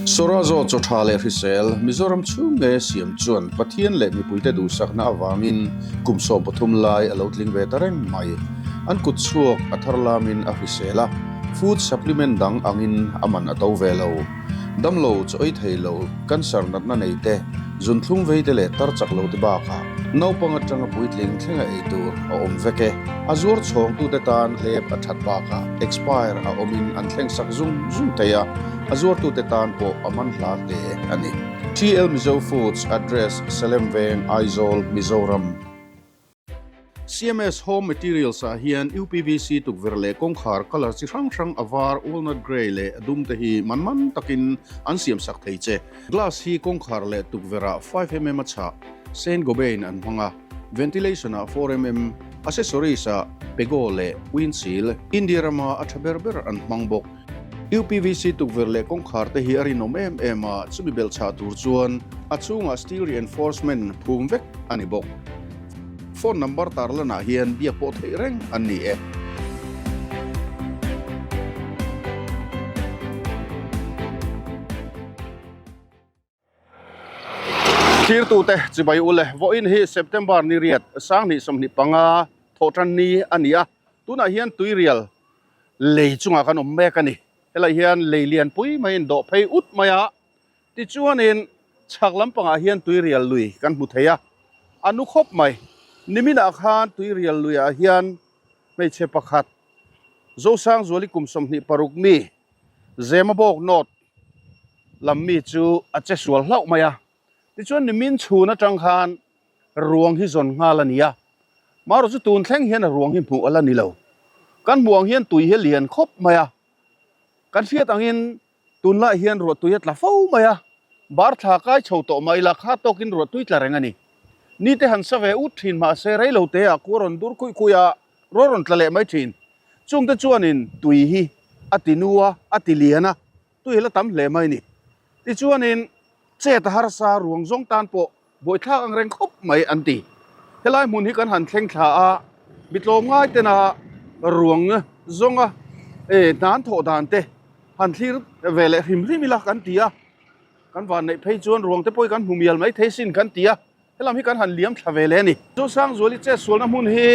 Sorazo chaw tha leh hrisel, Mizoram chhung nge siam chuan Pathian leh mipuite duhsakna avangin kum 13 lai a lo tling ve ta reng mai. An kut chhuak a thar lamin a hrisel a, food supplement dang angin a man a to ve lo. Damlo chaw ei thei lo, cancer natna nei te, zunthlum vei te leh tar chak lo te bakah naupang atanga puitling thlenga ei tur a awm vek e. A zuar chhawngtute tan hlep a that bakah expire a awmin an thleng sak zung zung thei a, a zuartute tan pawh a man hla hle a ni. TL Mizo Foods Address, Salem Veng, Aizawl, Mizoram. CMS Home Materials ah hian UPVC tukverh leh kawngkhar colour chi hrang hrang a var, walnut grey leh a dum te hi man man takin an siam sak thei che. Glass hi kawngkhar leh tukverh ah 5mm a chhah, Saint Gobain an hmang a, ventilation ah 4mm, accessories ah Pego leh Windshield, India rama a tha ber ber an hmang bawk. UPVC tukverh leh kawngkhar te hi a rinawm em em a, chumi belh chhah tur chuan a chhungah steel reinforcement phum vek a ni bawk. Phone number tarlanah hian biak pawh theih reng an ni e. Thirtute chibai u le, vawiin hi September ni riat 2025 thawhtan ni a ni a, tunah hian tuirial lei chungah kan awm mek a ni. Helai hian lei lianpui maiin dawh phei ut mai a, Tichuanin, chhak lampangah hian tuirial lui kan hmu thei a, a nu khawp mai. Niminah khan tuirial luiah hian hmeichhe pakhat, Zosangzuali kum 26 mi, Zemabawk North lam mi chu a che sual hlauh mai a. Tichuan nimin chhun atang khan ruang hi zawn nghal a ni a, marawh chu tun thleng hian a ruang hi hmuh a la ni lo. Kan hmuh ang hian tui hi a lian khawp mai a, kan hriat angin Tunlai hian ruahtui a tla fo mai a, bar thla kai chho tawh mai la kha tawkin ruahtui tla reng a ni. Nite han sa ve ut thin mahse reilo te ah kua rawn dur khuih khuih a, ruah rawn tla leh mai thin. Chungte chuanin tui hi a ti nu a, a ti lian a, tui hi la tam hle mai ni. Tichuanin chet a harsa ruang zawng tan pawh Buaithlak ang reng khawp mai an ti. Helai hmun hi kan han thleng thla a, mi tlawmngai tena ruang zawnga hnan thawh dan te han thlir ve leh hrim hrim ila kan ti a, kan van neih phei chuan ruang te pawh hi kan hmu mial mai thei sin kan ti a, helam hi kan han liam thla ve leh a ni. Zosangzuali chetsualna hmun hi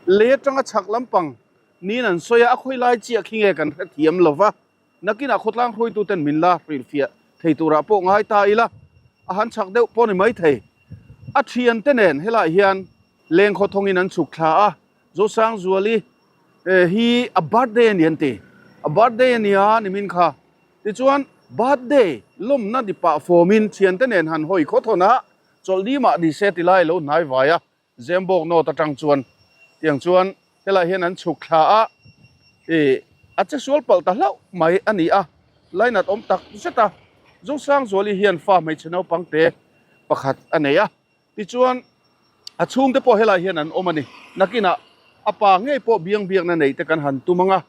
lei atanga chhak lampang niin an sawi a, a khawi lai chiah khi nge kan hrethiam lova. Nakinah khawtlang hruaituten min la hrilhfiah thei turah pawh ngai ta ila, a han chak deuh pawh ni maithei. A thiante nen helaiah hian lengkhaw thawngin an chhuk thla a, Zosangzuali hi a birthday a ni an ti. A birthday a nia nimin kha. Tichuan birthday lawmna ni pah fawmin thiante nen han hawi khaw thawn a, chawlh ni mah ni se ti lai a lo hnai vai a. Zembawk North atang chuan tiang chuan helaiah hian an chhuk thla a, ih a che sual palh ta hlauh mai a ni a, lainat awm tak zet a, Zosangzuali hian fa hmeichhe naupang te pakhat a nei a, tichuan a chhungte pawh helaiah hian an awm a ni. Nakinah a pa ngei pawh biang biakna nei te kan han tum ang a,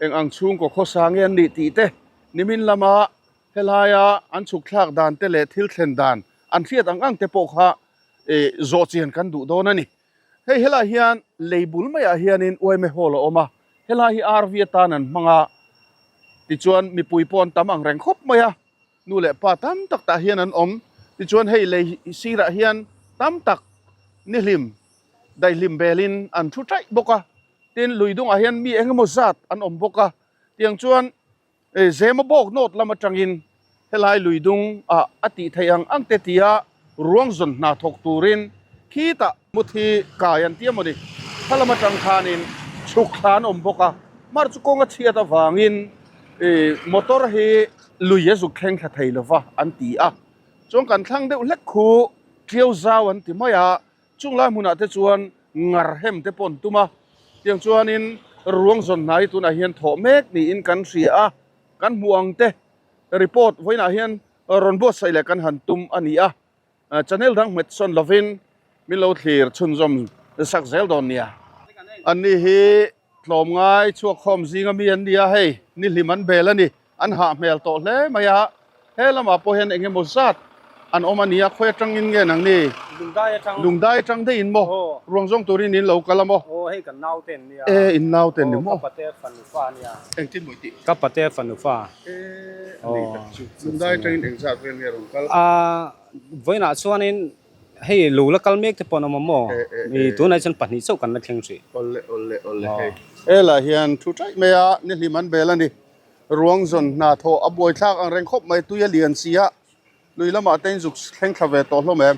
eng ang chhungkaw khawsa nge an nih tih te nimin lama helaia an chhuk thlak dan te leh thil thlen dan an hriat ang ang te pawh kha ih zawh chian kan duh dawn a ni. Hei helaiah hian lei bul maiah hianin uaime hall a awm a, helai hi RV atan an hmang a, tichuan mipui pawh an tam ang reng khawp mai a, nu leh pa tam tak tah hian an awm, tichuan hei lei sirah hian tam tak nihlim daihlim belin an thu taih bawk a, tin lui dungah hian mi eng emaw zat an awm bawk a, tiang chuan Zema bawk nawt lam atangin helai lui dung ah a tih theih ang ang te tia ruang zawn hna thawk turin khitah muthi kai an ti a mawni. Kha lam atang khanin chhuk thla an awm bawk a, mar chu kawng a chhiat avangin motor hi lui a zuk thleng thla thei lova an ti a. Chuan kan thlang deuh hlek khu Tiau zau an ti mai a, Chung lai hmunah te chuan ngar hem te pawh an tum a, tiang chuanin ruang zawn hna hi tunah hian thawh mek niin kan hria a, kan hmuh ang te report vawiinah hian rawn buatsaih leh kan han tum a ni a, channel dang hmet sawn lovin min lo thlir chhunzawm sak zel dawn nia. Anni hi tlawmngai chhuakkhawm zinga mi an ni a, hei nihlim an bel a ni. An hah hmel tawh hle mai a, he lamah pawh hian eng emaw zat An awm a nia, khawi atangin nge nang ni? Lungdai atang. Lungdai atang daih in maw? Aw. Ruang zawng turin in lo kal a maw? Aw, hei kan naute an nia. E, in naute an ni maw? Aw, ka pate fanu fa a nia. Engtin maw i tih? Ka pate fanu fa. E, a ni tak chu. Lungdai atangin engzat vel nge rawn kal? A, vawiinah chuanin hei lo la kal mek te pawh an awm a maw? E, e, e. Tunah chuan pahnih chauh kan la thleng hrih. Awle, awle, awle hei. Helai hian thu taih mai a, nihlim an bel a ni. Ruang zawn hna thawh a buaithlak ang reng khawp mai, tui a lian si a. Lui lamah te in zuk thleng thla ve tawh hlawm em?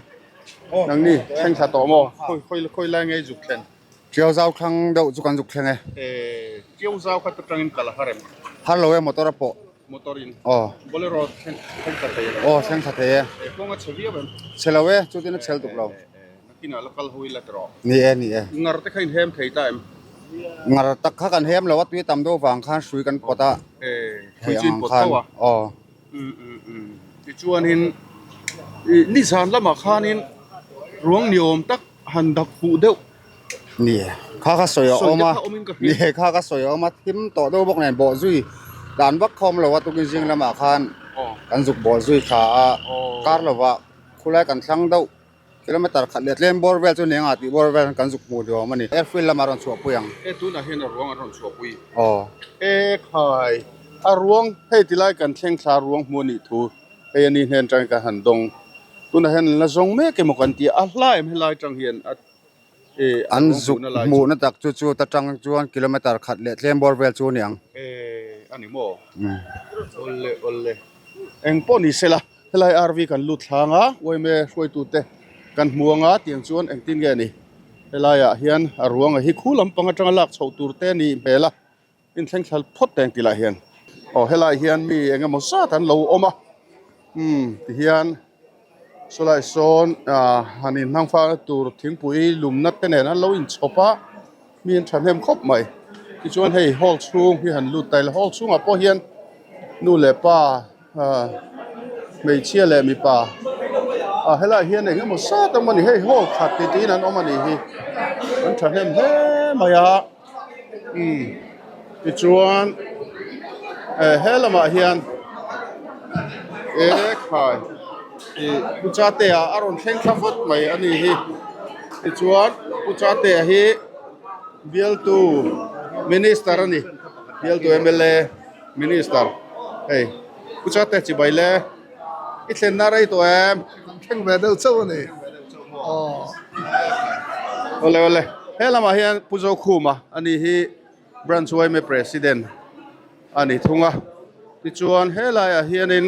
Nangni thleng thla tawh maw? Khawi khawi lai nge i zuk thlen? Tiau zau thlang deuh chu kan zuk thleng e. E, Tiau zau kha atangin kal a har em? Har lo e, motor a pawh. Motor in? Aw. Bolero thleng thleng thla thei em? Aw, thleng thla thei e. E, kawng a chhe viau em? Chhe lo e, chutin a chhel tuk lo. E, e, nakinah la kal ho ila tawh. Ni e, ni e. Ngar te kha in hem thei ta em? Ngar tak kha kan hem lo a, tui tam deuh vang khan hrui kan pawt a. E, hrui chu in pawt tho a? Aw. Tichuanin nizan lamah khanin ruang ni awm tak han dap fuh deuh. Ni e, kha kha sawi a awm a, ni e kha kha sawi a awm a, thim tawh deuh bawk nen bawh zui dan vak kha awm lo a, tukin zing lamah khan kan zuk bawh zui thla a, kar lovah khulai kan thlang deuh. Kilometer khat leh tlem bawr vel chu ni anga tih bawr vel kan zuk hmuh duh awm a ni. Airfield lamah a rawn chhuahpui ang. E tunah hian a ruang an rawn chhuahpui. Aw. E khai, a ruang hei tilai kan thleng thla ruang hmuh a nih thu hei a ni hnen atangin kan han dawng. Tunah hian an la zawng mek emaw kan ti a, a hla em helai atang hian a e a An ruang zuk hmuhna lai chu. hmuhna tak chu chu ta tang chuan kilometer khat leh tlem bawr vel chu a ni ang. E a ni maw? Awle awle. Eng pawh ni sela. Helai RV kan lut thlang a, yma hruaitute kan hmu anga tiang chuan engtin nge ni helaiah hian a ruanga hi khu lampang atanga lak chhoh tur te a nih hmel a, inthleng thla phawt teng tih lah hian aw helai hian mi eng emaw zat an lo awm a umm tihian sawlai sawn ah han inhmang fal na tur thingpui lumna te nen an lo inchhawp a mi an thahnem khawp mai tichuan hei hall chhung hi han lut ta ila hall chhungah pawh hian nu leh pa. Hmeichhia leh mipa ah helaiah hian eng emaw zat awm a ni hei hall khat ti tiin an awm a nih hi an thahnem hle mai a umm tichuan eh he lamah hian e khai ih pu chatea a rawn thleng thla vat mai a nih hi tichuan pu chatea hi bialtu minister a ni bialtu mla. Minister, Hei, Pu Chate chibai le, i thlenna rei tawh em? Kan thleng ve deuh chauh a ni. Aw. Awle awle, he lamah hian Pu Zokhuma a ni hi Branch yma President a ni thung a. Tichuan he laiah hianin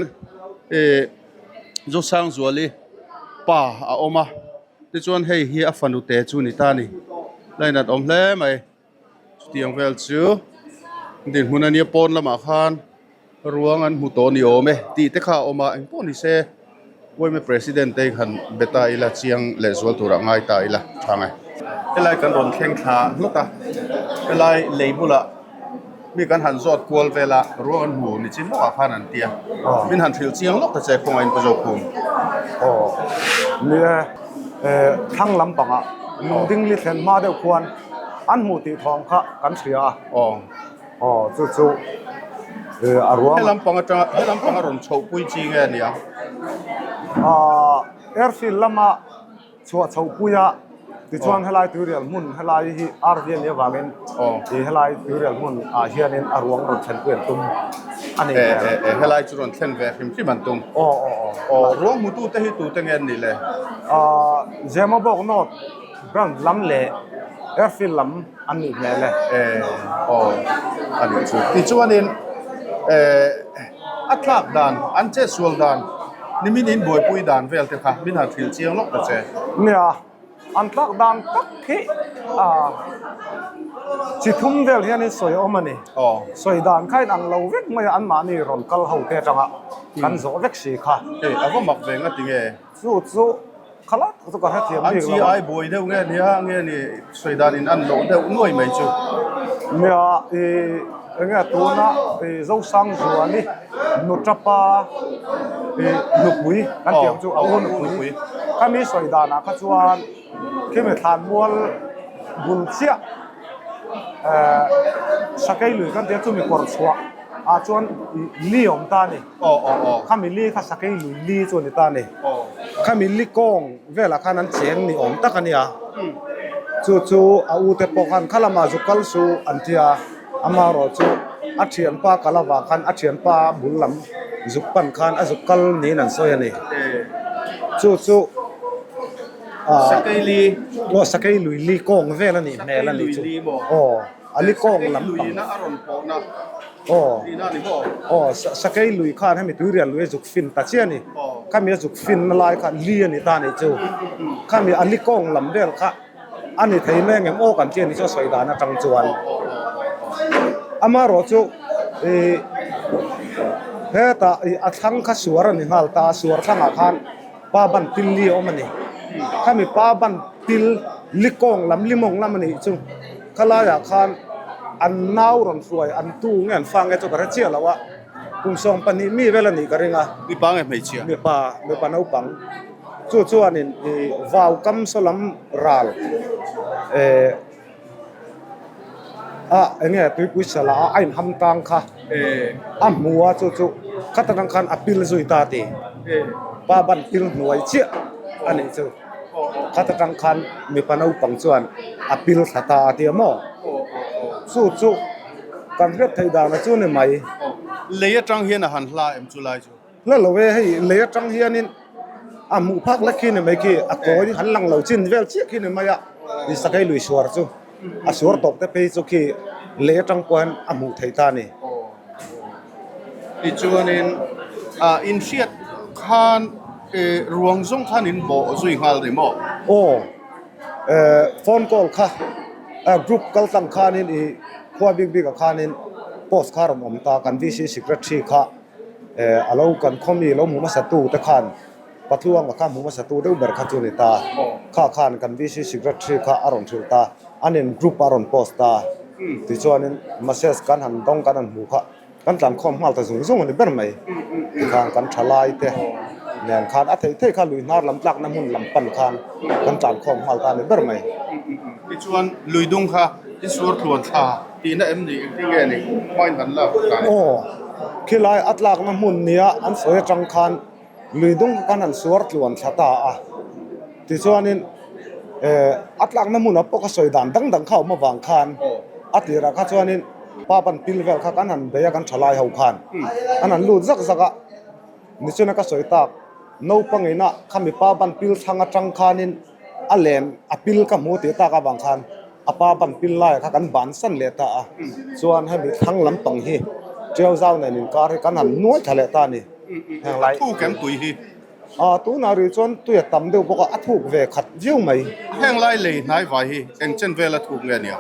ih Zosangzuali pa a awm a, tichuan hei hi a fanu te chu ni ta a ni. Lainat awm hle mai. Chutiang vel chu dinhmun a nia pawn lamah khan ruang an hmu tawh ni awm e tih te kha a awm a engpawh ni se yma president te han be ta ila chiang leh zual turah ngai ta ila tha nge. Helai kan rawn thleng thla hlawk a helai lei bulah mi kan han zawt kual vel a ruang an hmu ni chin lawkah khan an tia min han hrilh chiang lawk ta che khawngaih in pu Zokhum. Aw nia thlang lampangah lungding li thlen hma deuh khuan An hmuh tih thawm kha kan hria a. Aw. Aw chu chu a ruang. He lampang atanga he lampang a rawn chhoh pui chi nge nia? Aaa airfield lama chhuah chhoh pui a tichuan helai tuirial hmun helai hi RV a nih avangin ih helai tuirial hmun ah hianin a ruang rawn thlen pui an tum a ni. E e e helai chu rawn thlen ve hrim hrim an tum. Aw aw aw. Aw ruang hmutu te hi tute nge an nih le? Aaa Zemabawk North. Ground lam leh airfield lam an nih hmel e. E aw a nih chu. Tichuanin eh a tlak dan an chetsual dan nimin in buaipui dan vel te kha min han hrilh chiang lawk ta che. Nia, an tlak dan tak hi ah chi thum vel hianin sawi a awm a ni. Aw. Sawi dan kha inang lo vek mai a anmahni rawn kal ho te atanga kan zawh vek si kha. Hei a va mak ve nga tinge? Chu chu. Kha lai tak chu ka hrethiam An bik chi lo a. ai buai deuh nge nia nge ni sawi dan in an loh deuh nuai mai chu. Nia i enge tuna i Zosang Zuani Nuṭapa i nupui kan tih ang chu a u nupui khami sawi danah kha chuan khimi thlanmual bul chiah eh Sakei lui kan tih a chumi kawr chhuah ah chuan li a awm ta a ni. Aw aw aw. Khami li kha Sakei lui li chu a ni ta a ni. Aw. Khami likawng velah khan an cheng ni awm tak a nia. Chu chu a u te pawh khan kha lamah zu kal su an ti a, amaherawh chu a thianpa kal avang khan a thianpa bul lam zuk pan khan a zuk kal niin an sawi a ni. Chu chu ah aw sakei lui likawng vel a nih hmel a nih chu aw a likawng lampang aw aw sakei lui khan hemi tuirial lui a zuk fin ta chiah a ni khami a zuk fin na lai kha li a ni ta a nih chu khami a likawng lam vel kha a ni thei mai ang em aw kan tih a nih chu a sawi dan atang chuan amaherawh chu ih hetah ih a thlang kha suar a ni nghal ta a suar thlangah khan pa ban pil li a awm a ni khami pa ban pil likawng lam limawng lam a nih chu khalaiah khan an nau rawn hruai an tu nge an fa nge chu ka hre chiah lo a. Kum 12 mi vel a nih ka ring a. Mipa nge hmeichhia? Mipa, mipa naupang. Chu chuanin i vau kam saw lam ral eh a eng nge tuipui sala a a inham tang kha a hmu a chu chu khata tang khan a pil zui ta ti. Pa ban pil hnuai chiah a nih chu. Khata tang khan mipa naupang chuan a pil thla ta a ti a maw? Chu chu. Kan hriat theih dan a chu ni mai. Lei atang hian a han hla em chu lai chu? Hla lo e, hei lei atang hianin a hmuh phak lek khi ni mai khi, a kawi han lang lo chin vel chiah khi ni mai a, i sakei lui suar chu a suar tawp te phei chu khi lei atang pawh hian a hmuh theih ta a ni. Tichuanin inhriat khan ruang zawng khan in bawh zui nghal ni maw? Aw. Phone call kha group kal tlang khanin ih khua bik bikah khanin post kha a rawn awm ta kan VC secretary kha a lo kan khaw mi lo hmu hmasa tu te khan Patluanga kha hmu hmasa tu deuh ber kha chu a ni ta kha khan kan VC secretary kha a rawn hrilh ta anin group a rawn post ta tichuanin message kan han dawng kan han hmu kha. Kan tlan khawm nghal ta zung zung a ni ber mai. Tikhan kan thalai te nen khan a theih theih kha lui hnar lam tlakna hmun lam pan khan kan tlan khawm nghal ta a ni ber mai. Tichuan lui dung kha i suar tluan thla tihna em ni engtin nge ni hmain han lak tlan? Aw, khilai a tlakna hmun nia an sawi atang khan lui dung kha kan han suar tluan thla ta a. Tichuanin a tlakna hmunah pawh ka sawi dan dang dang kha a awm avang khan a tirah kha chuanin pa ban pil vel kha kan han bei a kan thalai ho khan an han lut zak zak a nichina ka sawi tak naupang ina khami pa ban pil thlang atang khanin a len a pil ka hmu tih tak avang khan a pa ban pil laiah kha kan bansan leh ta a chuan hemi thlang lampang hi tiau zau nen inkar hi kan han nuai thla leh ta a ni heng lai A tunah rih chuan tui a tam deuh bawk a, a thuk ve khat viau mai. Heng lai lei hnai vai hi eng chen vel a thuk nge nia?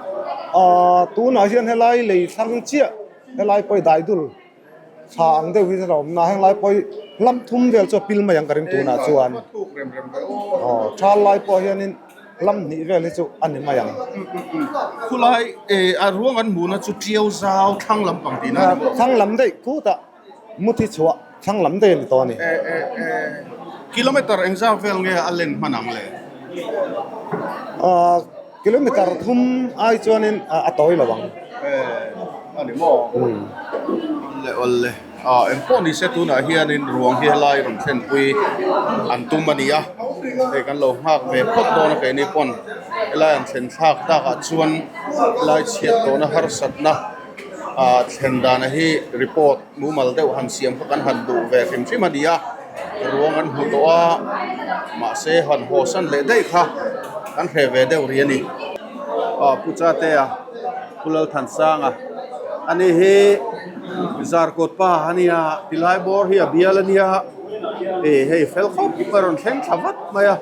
A tunah hian helai lei thlang chiah, helai pawh i dai dul thla ang deuh hi a awm na, heng lai pawh hi hlam thum vel chu a pil mai ang ka ring tunah chuan. Aw thal lai pawh hianin hlam hnih vel hi chu a ni mai ang. Khulai a ruang an hmuhna chu tiau zau thlang lampang tihna a ni maw? Thlang lam daih khutah. Muthi chhuah thlang lam daih a ni tawh a ni. Kilometer engzak vel nge a len hman ang le? Kilometer thum ai chuanin a tawi lo ang. A ni maw? Awle awle. Eng pawh ni se tunah hianin ruang hi helai rawn thlenpui an tum a ni a. Hei kan lo nghak ve phawt dawn a keini pawn helai an thlen thlak takah chuan helai chhiat tawhna harsatna Ah thlen dana hi report mumal deuh han siam kha kan han duh ve hrim hrim a ni a, ruang an hmu tawh a, mahse han haw san leh daih kha kan hreh ve deuh rih a ni. Aw Pu Chatea, Pu Lalthansanga ani hi Zarkawt pa a nia, tilai bawr hi a bial a nia, ih hei fel khawp a rawn thleng thla vat mai a,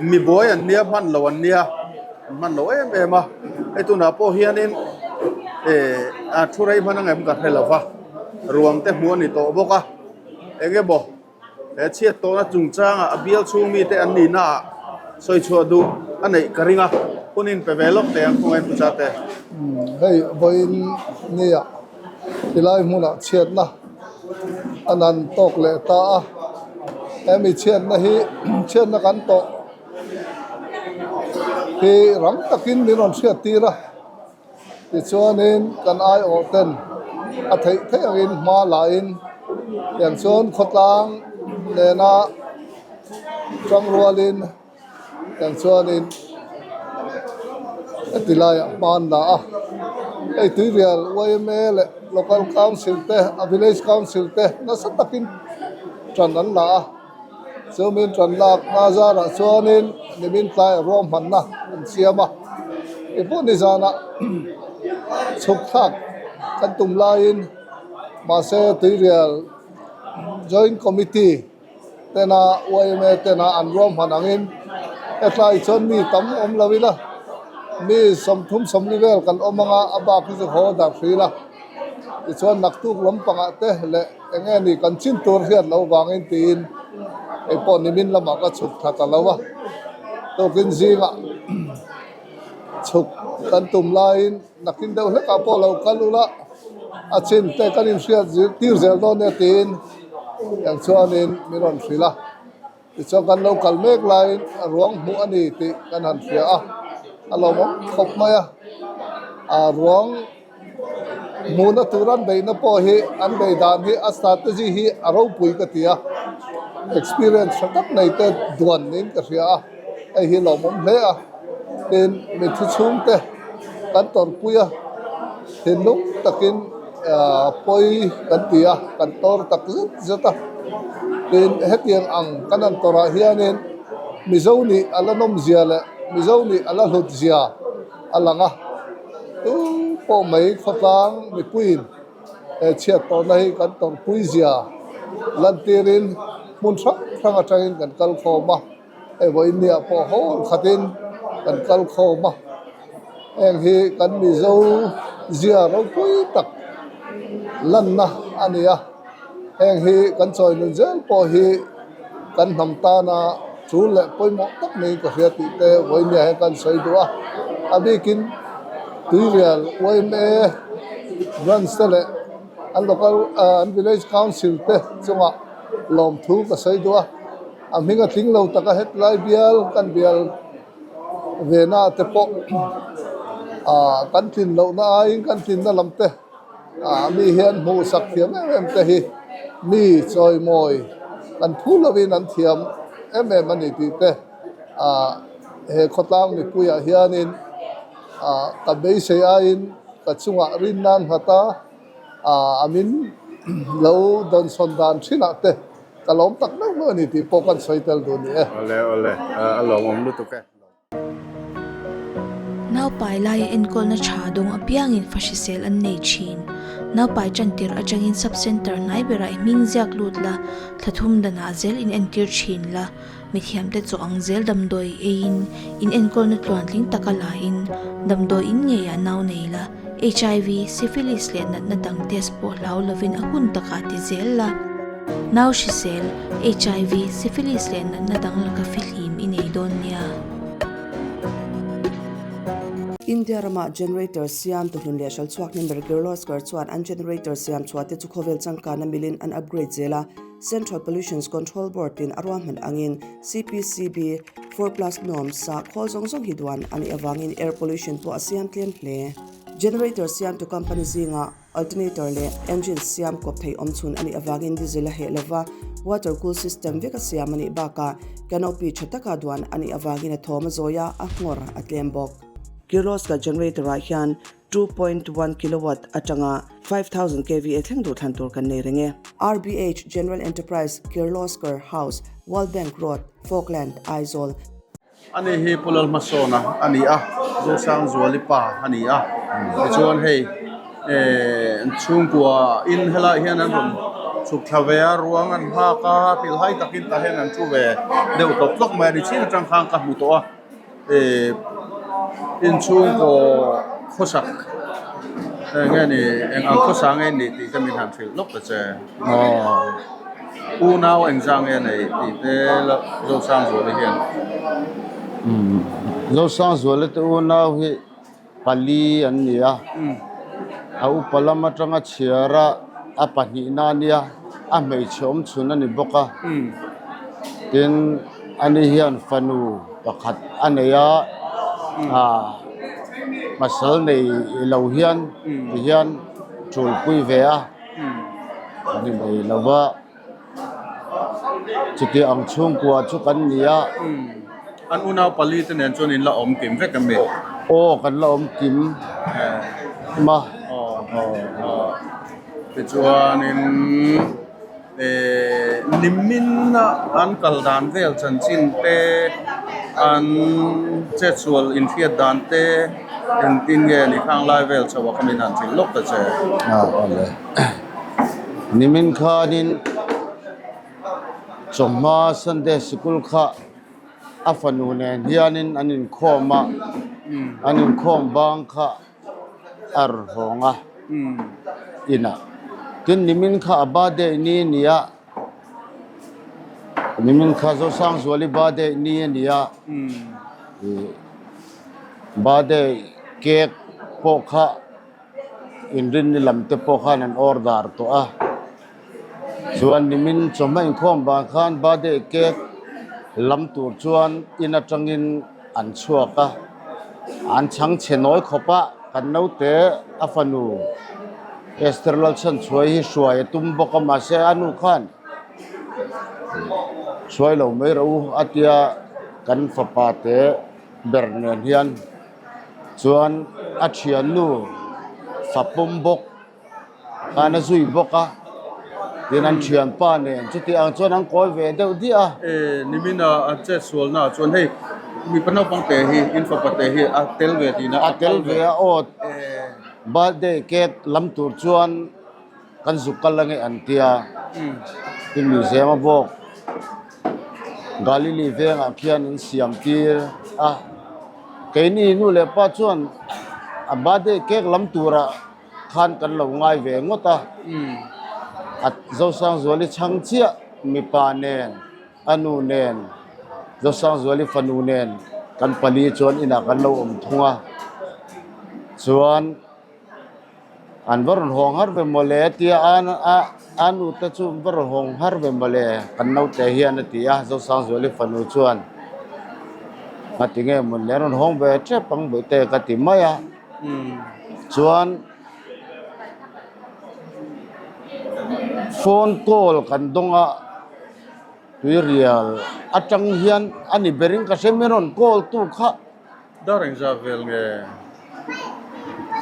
mi buai an nia hman lo an nia. An hman lo em em a, hei tunah pawh hianin eh a thu rei hman ang em ka hre lo va, ruang te hmuh a ni tawh bawk a, eng emaw he chhiat tawhna chungchangah a bial chhung mite an nihna ah sawi chhuah duh a neih ka ring a, hun in pe ve lawk teh ang khawngaih Pu Chate. Hei vawiin nia tilai hmunah chhiatna an han tawk leh ta a, hemi chhiatna hi chhiatna kan tawh. Hi rang takin min rawn hriat tir a, tichuanin kan aiawh ten a theih theih angin hma lahin tiang chuan khawtlang nena. Tangrualin tiang chuanin heti laiah hma an la a, hei Tuirial yma leh Local Council te a Village Council te nasa takin tan an la a, chumin tan lak hma zarah chuanin nimin tlaiah ruahmanna an siam a, keipawh nizanah chhuk thlak kan tum laiin mahse Tuirial Joint Committee tena yma tena an ruahman angin hetlai chuan mi tam awm lo ila mi 30 40 vel kan awm anga a bak hi chu haw darh hril a tichuan naktuk lampangah te leh eng nge ni kan chin tur hian lo vangin tiin hei pawh nimin lamah ka chhuk thla ta lo a tukin zingah chhuk kan tum laiin nakin deuh hlekah pawh lo kal ula. A chin te kan inhriat zirtir zel dawn nia tiin tiang chuanin min rawn hrilh a, tichuan kan lo kal mek laiin a ruang hmuh a ni tih kan han hria a, a lawmawm khawp mai a, a ruang hmuhna tur an beihna pawh hi an beih dan hi a strategy hi a ropui ka ti a, experience tha tak nei te duan niin ka hria a, hei hi lawmawm hle a, tin mitthi chhungte kan tawrhpui a. Thinlung takin pawi kan ti a, kan tawr tak zet zet a. Tin, hetiang ang kan han tawrah hianin Mizo nih a la nawmzia leh Mizo nih a la hlutzia a lang a. Tu pawh mai khawtlang mipuiin he chhiat tawhna hi kan tawrhpuizia lantirin hmun hrang hrang atangin kan kal khawm a. Hei vawiin niah pawh hawl khatin kan kal khawm a, heng hi kan Mizo zia ropui tak lanna a ni a, heng hi kan chawi nun zel pawh hi kan hnam tana tul leh pawimawh tak niin ka hria tih te vawiin niah hian kan sawi duh a, a bikin Tuirial yma branch te leh an local an village council te chungah lawmthu ka sawi duh a. A hming a tling lo tak a hetlai bial kan bial ve na te pawh ah kan tlin loh na aiin kan tlinna lam te ah mi hian hmuh sak thiam em em te hi mi chawimawi kan phu lovin an thiam em em a ni tih te ah he khawtlang mipuiah hianin ah ka beisei aiin ka chungah rin nan nghat a ah a min lo dawnsawn dan thinah te. Ka lawm tak meuh meuh a ni tih pawh kan sawi tel duh ni e. Awle awle, a lawmawm lutuk e. Naupai laia enkawlna tha dawng apiangin fa hrisel an nei thin. Naupai tantir atangin sub-centre hnai berah i hming ziak lut la, thla thum danah zel in entir thin la. Mithiamte chaw ang zel damdawi eiin in enkawlna tluantling taka lain damdawi in ngeiah nau nei la, HIV, syphilis leh natna dang test pawh hlau lovin a hun takah ti zel la. Nau hrisel, HIV, syphilis leh natna dang laka fihlim i nei dawn nia. India rama generator siam tuhlun leh hralchhuak hnem ber Kirloskar chuan an generator siam chhuah te chu khawvel changkana milin an upgrade zel a. Central Pollutions Control Board in a ruahman angin CPCB four plus norms ah khawl zawng zawng hi duan a nih avangin air pollution pawh a siam tlem hle. Generator siamtu company zingah alternator leh engine siam kawp thei awm chhun a nih avangin diesel a heh lova, water cool system vek a siam a nih bakah canopy tha taka duan a nih avangin a thawm a zawi a, a nghawr a tlem bawk. Kirloskar generator ah hian 2.1 kilowatt atanga 5000 kva thleng duh thlan tur kan nei reng e. RBH General Enterprise, Kirloskar House, World Bank Road, Falkland, Aizawl. Ani hi Pu Lalhmasawna a ni a, Zosangzuali pa a ni a. Tichuan hei an chhungkua in helaiah hian an rawn chhuk thla ve a, ruang an nghak a, hrilhai takin tah hian an thu ve deuh tawp tlawk mai a ni. Chhing atang khan ka hmu tawh a. Eh inchhungkaw khawsak eng nge ni eng ang khawsa nge ni tih te min han hrilh lawk ta che aw unau engzah nge nei tih te Zosangzuala hian umm Zosangzuala te unau hi pali an ni a, a upa lam atanga chhiar a, a pahnihna a nia, a hmeichhe awm chhun a ni bawk a, tin ani hian fanu pakhat a nei a, ah pasal nei lo hian tihian tulpui ve a, ni mai lo va. Chuti ang chhungkua chu kan ni a. An unau pali te nen chuan in la awm kim vek em ni? Aw kan la awm kim ma. Aw aw tichuanin eh nimin a an kal dan vel chanchin te an chetsual inhriat dan te engtin nge ni khang lai vel chho a kha min han hrilh lawk ta che. Aw awle nimin khanin chawhma Sunday sikul kha a fanu nen hianin an inkhawm a an inkhawm bang kha a rawn hawng a inah tin nimin kha a birthday ni a ni a nimin kha Zosangzuali birthday ni a ni a ih birthday cake pawh kha inrinni lam te pawh khan an order tawh a chuan nimin chawhma inkhawm vang khan birthday cake lam tur chuan in atangin an chhuak a an chhang chhe nawi khawp a kan naute a fanu Esther Lalchhanchhuai hi hruai a tum bawk a mahse a nu khan hruai lo mai rawh u a tia kan fapa te ber nen hian. Chuan a thiannu fapawm bawk khan a zui bawk a tin an thianpa nen chuti ang chuan an kawi ve deuh diah a. E nimin a an chet sualna ah chuan hei mipa naupang te hi in fapa te hi a tel ve tihna a tel ve a aw birthday cake lam tur chuan kan zuk kal ange an tia tin museum a bawk Galili vengah khian an siam tir a keini nu leh pa chuan a birthday cake lam turah khan kan lo ngai ve ngawt a a Zosangzuali chhang chiah mipa nen a nu nen Zosangzuali fanu nen kan pali chuan inah kan lo awm thung a chuan. An va rawn hawng har ve mawle tia a a a nu te chu an va rawn hawng har ve mawle kan naute hian a ti a Zosangzuali fanu chuan a ti nge mawle a rawn hawng ve tep ang bawihte ka ti mai a chuan phone call kan dawng a tuirial atang hian a ni berin ka hre mai a rawn call tu kha. Dar engzat vel nge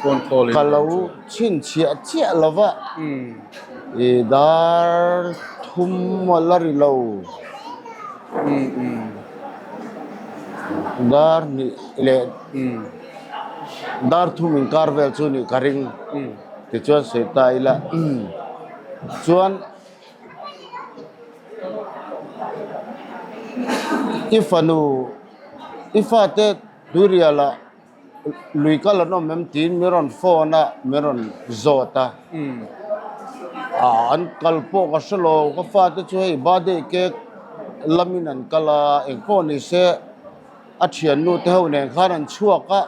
phone call in Ka lo chhinchhiah chiah lo va, i dar thum a la ri lo. Dar hnih leh dar thum inkar vel chu nih ka ring tichuan sawi ta ila chuan. I fanu i fate tuirialah lui kal an awm em tiin min rawn phone a min rawn zawt a ah an kal pawh ka hre lo ka fate chu hei birthday cake lamin an kal a engpawh ni se a thiannu te ho nen khan an chhuak a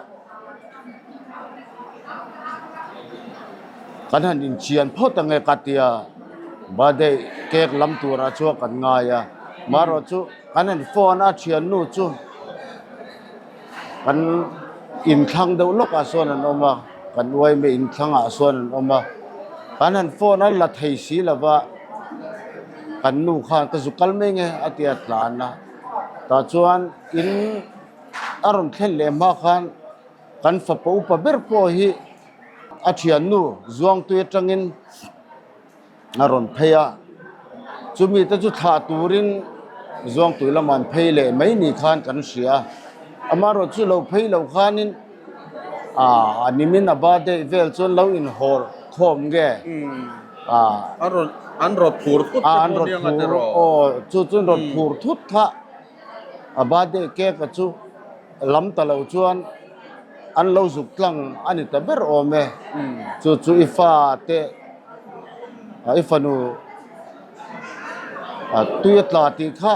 kan han inchian phawt ang e ka tia birthday cake lam turah chuan kan ngai a marawh chu kan han phone a thiannu chu kan inthlang deuh lawkah sawn an awm a kan uaime inthlangah sawn an awm a kan han phone a la thei si lova kan nu khan ka zu kal mai nge a tia tlan a. Tah chuan in a rawn thlen leh hma khan kan fapa upa ber pawh hi a thiannu Zuangtui atangin a rawn phei a, chumi te chu thlah turin Zuangtui lamah an phei leh mai ni khan kan hria a, amaherawh chu lo phei lo khanin ah nimin a birthday vel chuan lo inhawr khawm nge. An rawn an rawt phur thut te pawh nia nga tiraw? Aw chu chu an rawt phur thut kha a birthday cake a chu lam ta lo chuan an lo zuk tlang a ni ta ber awm e. Chu chu i fa te i fanu tui a tla tih kha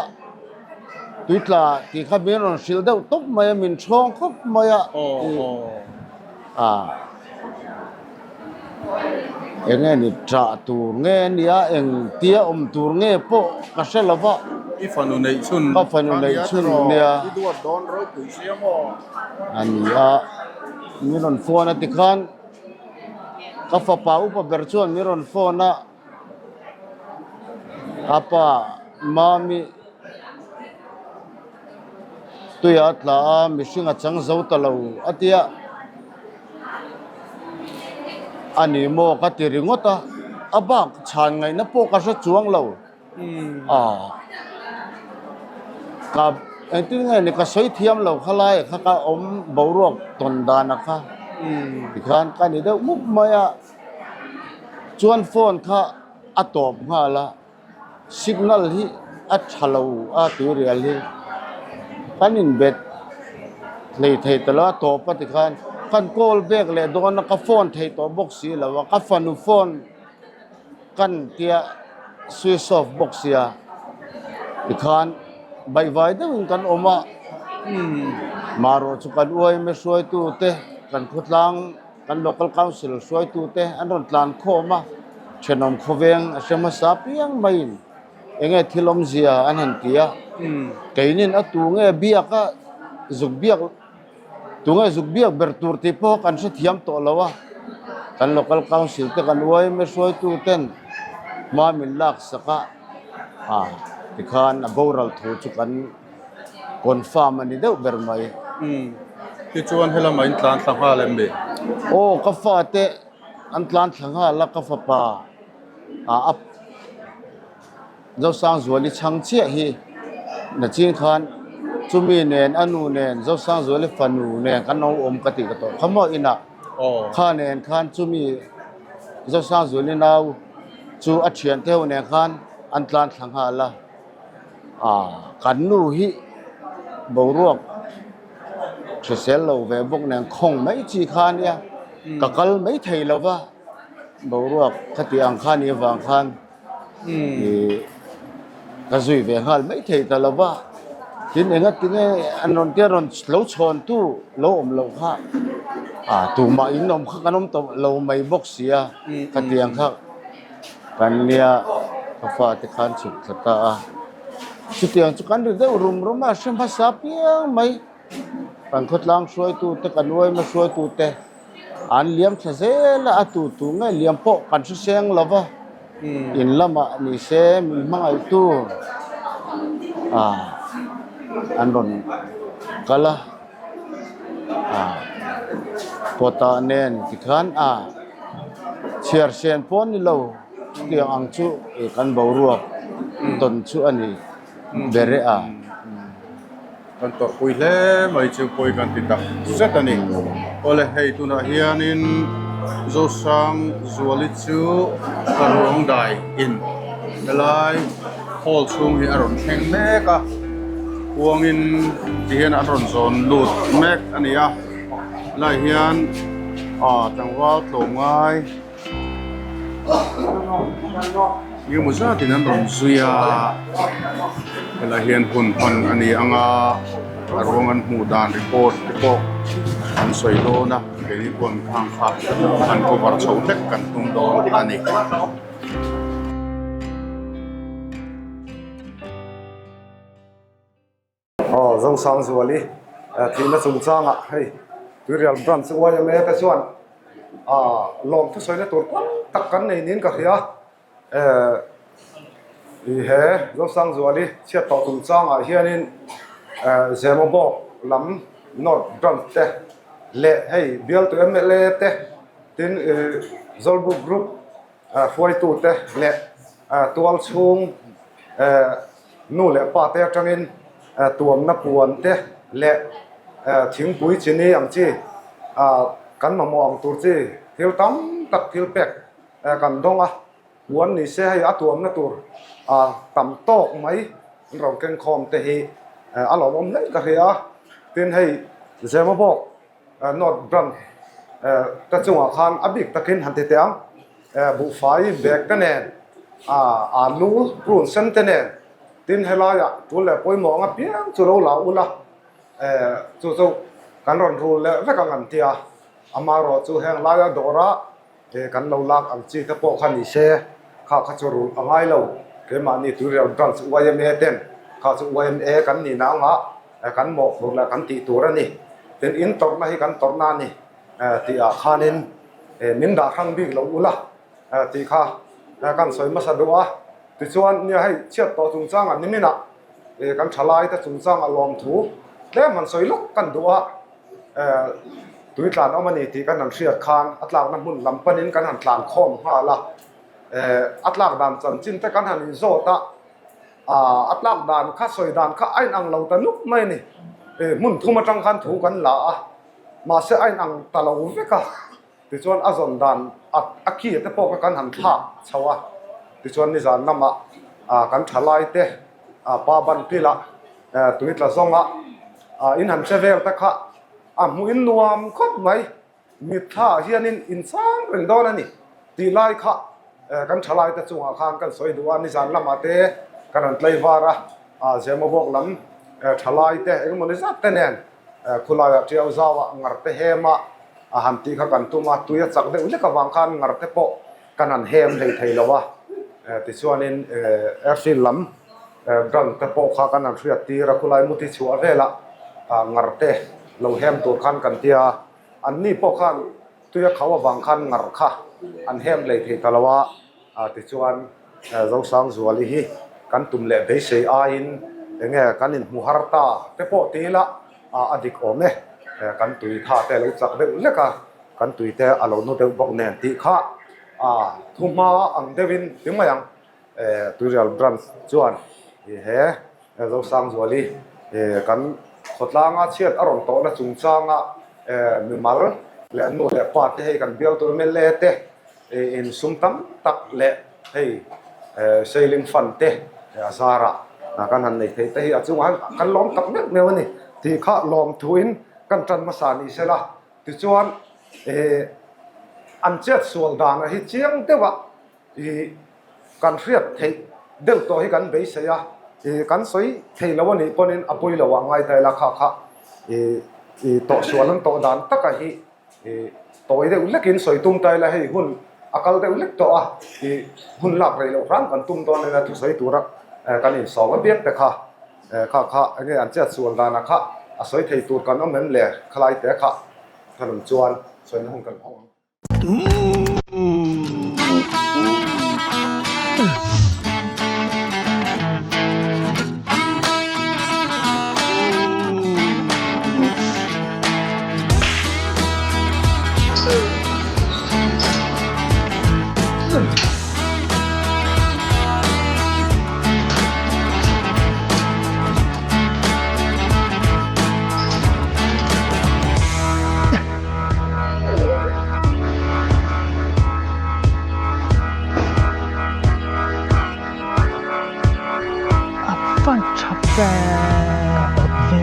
tui tla tih kha min rawn hrilh deuh tawp mai a min ṭhawng khawp mai a. Eng nge ni ṭah tur nge nia eng tia awm tur nge pawh ka hre lo va. I fanu neih chhun Ka fanu neih chhun nia. I duat dawn ropui sia maw? A ni a, min rawn phone a tikhan ka fapa upa ber chuan min rawn phone a, a pa. Mami tuiah a tla a, mihring a chang zo ta lo a tia. A ni maw ka ti ringawt a, a bak chhan ngaihna pawh ka hre chuang lo. Aw ka engtin nge ni ka sawi thiam lo kha lai kha ka awm boruak tawn dan a kha tikhan ka ni deuh mup mai a chuan phone kha a tawp nghal a signal hi a tha lo a tuirial hi kan inbet hlei thei ta lo a tawp a tikhan kan call back leh dawn a ka phone thei tawh bawk si lo a ka fanu phone. Kan tia switch off bawk sia tikhan baihvai deuhin kan awm a, marawh chu kan uaime hruaitu te kan khawtlang kan local council hruaitu te an rawn tlan khawm a, thenawm khawveng a hre hmasa piang maiin enge thil awmzia an han ti a, keinin a tu nge biak a zuk biak. Tunge zuk biak ber tur tih pawh kan hrethiam tawh lo a, kan local council te kan yma hruaitu ten hma min lak sak a, ah tikhan a boral thu chu kan confirm a ni deuh ber mai. Umm tichuan helamah in tlan thla nghal em ni? Aw ka fate an tlan thla nghal a ka fapa ah a. Zosangzuali chhang chiah hi nachin khan chumi nen a nu nen Zosangzuali fanu nen kan lo awm ka tih ka tawh kha maw inah kha nen khan chumi Zosangzuali nau chu a thian te ho nen khan an tlan thla nghal a ah kan nu hi boruak hrisel lo ve bawk nen khawng mai chi kha ania ka kal mai thei lo va boruak khati ang kha nih avang khan. Ka zui ve nghal mai thei ta lo va, tin enga tinge an rawn tia rawn lo chhawn tu lo awm loh kha ah tumah in awm kha kan awm tawh lo mai bawk si a, khatiang kha kan nia ka fate khan chhuk thla ta a, chutiang chu kan ri deuh rum rum a, hre hmasa piang mai kan khawtlang hruaitu te kan uaima hruaitu te. An liam thla zel a, a tu tu nge liam pawh kan hre seng lo va, in lamah ni se min hmangaihtu ah an rawn kal a, ah kawtah nen tikhan ah chhiar sen pawh a ni lo chutiang ang chu kan boruak tawn chu a ni ber e a. Kan tawrhpui hle mai chu pawi kan ti tak zet a ni. Awle hei tunah hianin Zosang Zuali chu ka ruang dai in helai hall chhung hi a rawn thleng mek a, kuangin ti hian an rawn zawn lut mek a ni a, helaiah hian ah tlangval tlawmngai. Engemaw zatin an rawn zui a, helai hian hun hman a ni ang a, a ruang an hmuh dan report te pawh an sawi dawn a, keini pawh khang kha an cover chho hlek kan tum dawn a ni. Aw Zosangzuali thihna chungchangah hei Tuirial Branch yma te chuan ah lawm thusawina tur tam tak kan nei niin ka hria eh ih he Zosangzuali chhiat tawh chungchangah hianin eh Zemabawk lam North Branch te leh hei bialtu mla te tin ih Zawlbuk Group hruaitute leh tual chhung nu leh pa te atangin tuamna puan te leh thingpui chini ang chi kan mamawh ang tur chi thil tam tak thil pek kan dawng a, puan ni se hei a tuamna tur tam tawk mai an rawn keng khawm te hi a lawmawm hle ka hria a, tin hei Zemabawk North Branch te chungah khan a bik takin han ti teh ang, buhfai bag te nen, alu prune sen te nen, tin helaiah tul leh pawimawh ang apiang chu lo la ula, chu chu kan rawn rul leh vek ang an ti a, amaherawh chu heng laia dawra He kan lo lak ang chi te pawh kha ni se, kha kha chu rulh a ngai lo. Keimahni Tuirial Branch yma ten kha chu yma kan nih na anga kan mawhphurh leh kan tih tur a ni. Tin, in tawrhna hi kan tawrhna a ni tih ah khanin min dah hrang bik lo ula tih kha kan sawi hmasa duh a. Tichuan, nia hei chhiat tawh chungchangah niminah kan thalaite chungchangah lawmthu tlem han sawi lawk kan duh a, tui tlan awm a ni tih kan han hriat khan a tlakna hmun lam panin kan han tlan khawm nghal a, a tlak dan chanchin te kan han inzawt a, a tlak dan kha sawi dan kha a inang lo ta nuk mai a ni. Hmun thum atang khan thu kan la a, mahse a inang ta lo vek a. Tichuan a zawn dan a khi te pawh kha kan han thlak chho a, tichuan nizan lamah kan thalai te pa ban pilah tui tla zawnga in han che vel te kha a hmuh in nuam khawp mai, mitthla ah hianin in chang reng dawn a ni tih lai kha kan thalai te chungah khan kan sawi duh a, nizan lamah te kan han tlaivar a, Zemabawk lam thalai te engemaw zat te nen. Khulaiah Tiau zauah ngar te hem a, a han tih kha kan tum a, tui a chak deuh hlek avang khan ngar te pawh kan han hem hlei thei lo a, tichuanin airfield lam brand te pawh kha kan han hriat tir a, khulai muti chhuah velah ngar te lo hem tur khan kan tia a, anni pawh khan tui a khau avang khan ngar kha an hem hlei thei ta lo a. Tichuan, Zosangzuali hi kan tum leh beisei aiin enge kan inhmu har ta te pawh ti ila a dik awm e, kan tui tha te a lo chak deuh lek a, kan tui te a lo nu deuh bawk nen tih kha thu hma ang deuhin ti mai ang. Tuirial Branch chuan he Zosangzuali kan khawtlanga chhiat a rawn tawhna chungchanga mimal leh nu leh pa te hei kan bialtu mla te In sum tam tak leh hei sailing fund te a zarah kan han nei thei te hi a chungah hian kan lawm tak meuh meuh a ni tih kha lawm thuin kan tan hmasa ni sela tichuan an chet sual danah hi chiang deuha ih kan hriat theih deuh tawh hi kan beisei a ih kan sawi thei lo a nih pawhin a pawi lo ah ngai ta ila kha kha ih tawhsual an tawh dan taka hi. Ih tawi deuh lekin sawi tum ta ila hei hun a kal deuh lek tawh a, ih hun lak rei loh hram kan tum dawn ila thusawi tura kan insawm apiang te kha kha kha enge an chet sual danah kha a sawi thei tur kan awm em le khalai te kha ka rawn chuan sawina hun kan hawng ang. A fan tha ve ka awt ve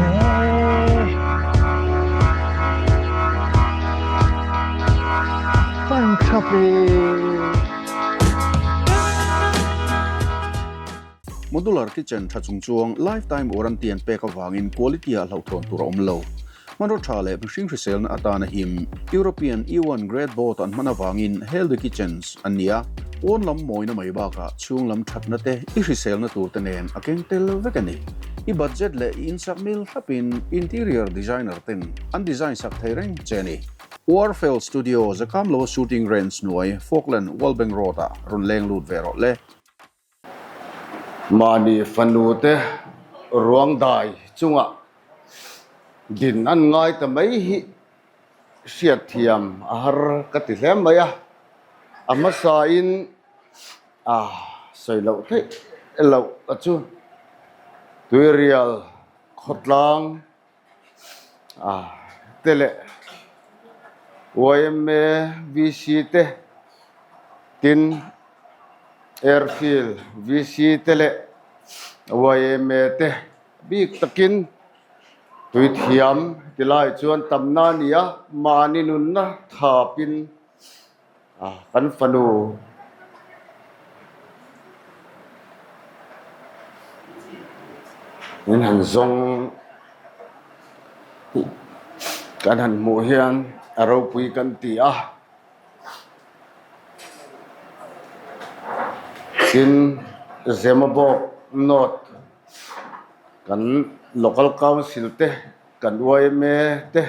a fan tha ve. Modular kitchen tha chung chuang lifetime warranty an pek avangin quality ah hlauhthawn tur a awm lo. Hmanraw tha leh mihring hriselna atana him European E1 grade board an hman avangin Healthy Kitchens an ni a, pawn lam mawina mai bakah chhung lam thatna te i hriselna tur te nen a keng tel vek a ni. I budget leh i insak mil thlapin interior designer ten an design sak thei reng che a ni. Warfel Studio Zakamlo Shooting Range hnuai Falkland Wallbank Road ah rawn leng lut ve rawh le. Mahni fanute ruang dai chungah din an ngai ta mai hi hriatthiam a har ka ti hle mai a, a hmasain a sawi loh theih loh a chu Tuirial khawtlang te leh yma VC te tin airfield VC te leh yma te bik takin tui thiam ti lai chuan tamna a ni a mahni nunna thapin. Kan fanu in han zawng kan han hmuh hian a ropui kan ti a tin Zemabawk North kan local council te kan yma te.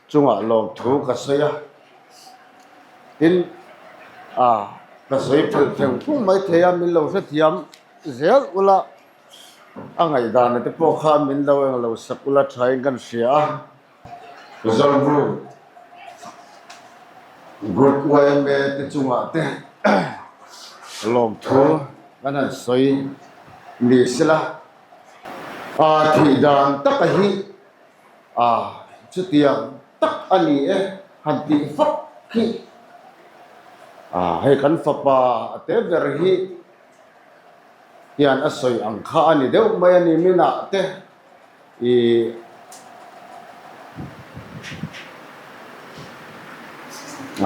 chungah lawmthu ka sawi a, tin ah. Ka sawi phelh theng phung mai thei a, min lo hrethiam zel ula, a ngaihdana te pawh kha min lo eng lo sak ula thain kan hria a. Zawlbu Group yma te chungah te lawmthu kan han sawi ni sela, a thih dan taka hi a chutiang tak a ni e han tih vak hi a hei kan fapa a te ber hi hian a sawi ang kha a ni deuh mai a ni minah te ih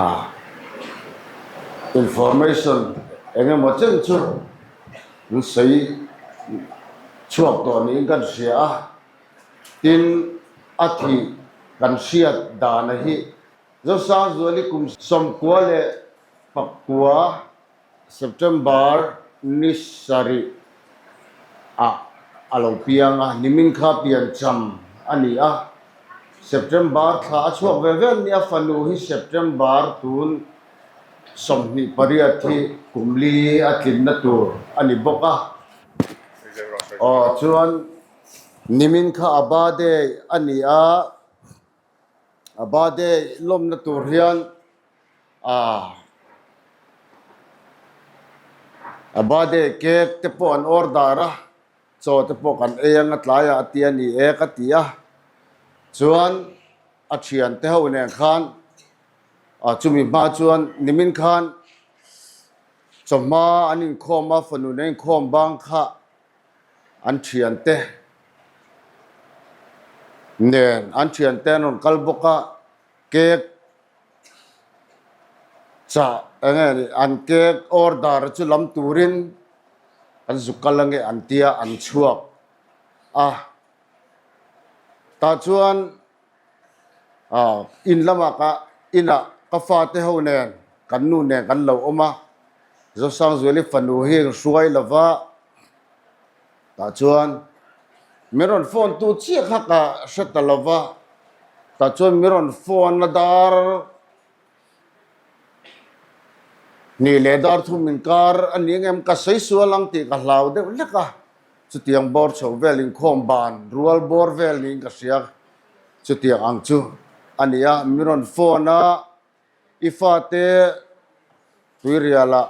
a information eng emaw chen chu an sawi chhuak tawh niin kan hria a. Tin, a thih kan hriat dana hi Zosangzuali kum 99 September ni sarih ah a lo piang a, nimin kha piancham a ni a, September thla a chhuak ve vel ni a fanu hi September tun 28 hi kum li a tlinna tur a ni bawk a. Aw chuan Nimin kha a birthday a ni a, a birthday lawmna tur hian ah a birthday cake te pawh an order a, chaw te pawh kan ei anga tlaiah a ti a ni e ka ti a, chuan a thiante ho nen khan ah chumi hma chuan nimin khan chawhma an inkhawm a, fanu nen inkhawm bang kha. an thiante nen an thiante an rawn kal bawk a cake chah eng nge ni an cake order chu lam turin an zuk kal ange an tia an chhuak a tah chuan ah in lamah ka inah ka fate ho nen kan nu nen kan lo awm a Zosangzuali fanu hi eng hruai lova tah chuan min rawn phone tu chiah kha ka hre ta lova tah chuan min rawn phone a dar hnih leh dar thum inkar a ni ang em ka sawi sual ang tih ka hlau deuh hlek a chutiang bawr chho vel inkhawm ban rual bawr vel niin ka hria chutiang ang chu a ni a min rawn phone a. I fate tuirialah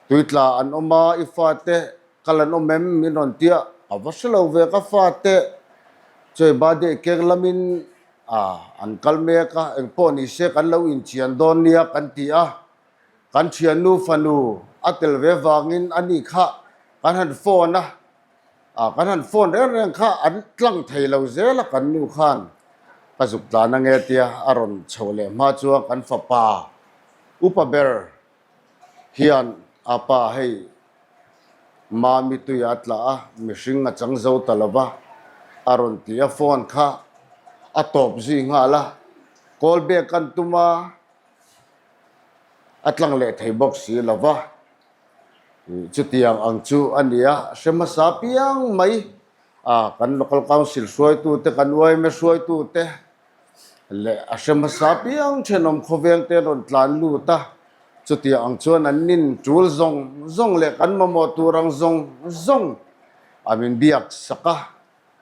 tuitla an awm a, i fate kal an awm em min rawn ti a, a va hre lo ve ka fate chuai birthday cake lamin ah an kal mek a, engpawh ni se kan lo inchian dawn nia kan ti a, kan thiannu fanu a tel ve vangin a ni kha kan han phone a. Ah kan han phone reng reng kha an tlang thei lo zel a kan nu khan ka zuk tlan ange tia a rawn chho leh hma chuan kan fapa upa ber hian a pa hei mami tui a tla a mihring a chang zo ta lo va a rawn ti a phone kha a tawp zui nghal a call back kan tum a a tlang leh thei bawk si lo va. Chutiang ang chu a ni a, hre hmasa piang mai a kan Local Council hruaitute, kan yma hruaitute leh a hre hmasa piang thenawm khawveng te an rawn tlan lut a, chutiang ang chuan an nin tul zawng zawng leh kan mamawh tur ang zawng zawng a min biak sak a.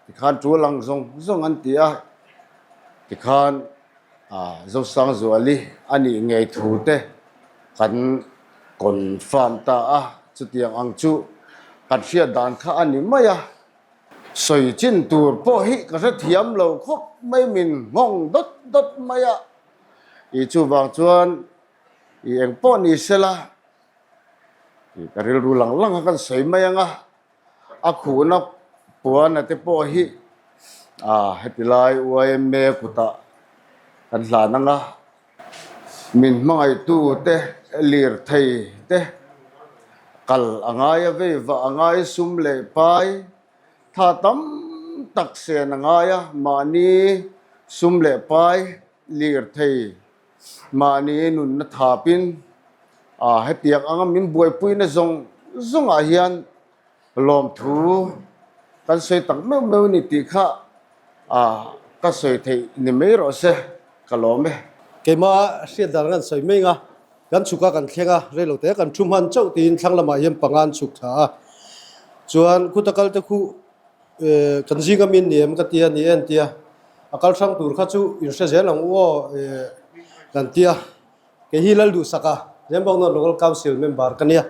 Tikhan tul ang zawng zawng an ti a, tikhan Zosangzuali a nih ngei thu te kan confirm ta a, chutiang ang chu kan hriat dan kha a ni mai a. Sawi chin tur pawh hi ka hrethiam lo khawp mai min nghawng dawt dawt mai a, ih chuvang chuan ih eng pawh ni sela ih ka rilru lang lang a kan sawi mai ang a. A khuhna puana te pawh hi ah heti lai yma kutah kan hlan ang a, min hmangaihtu te lirthei te kal a ngai a vei vah a ngai sum leh pai tha tam tak sen a ngai a mahni sum leh pai lirthei mahni nunna thapin ah hetiang anga min buaipuina zawng zawngah hian lawmthu kan sawi tak meuh meuh a ni tih kha ah ka sawi theih ni mai rawh se ka lawm e. Keimah hriat dan kan sawi mai ang a. Kan chhuk a kan thleng a, rei lo te kan thu hman chauh tiin thlang lamah hian panga an chhuk thla a. Chuan khuta kal te khu kan zing ami an ni em ka ti a, ni e an ti a. A kal hrang tur kha chu in hre zel ang u aw kan ti a. Kei hi Lalduhsak a, Zembawk North Local Council member ka nia.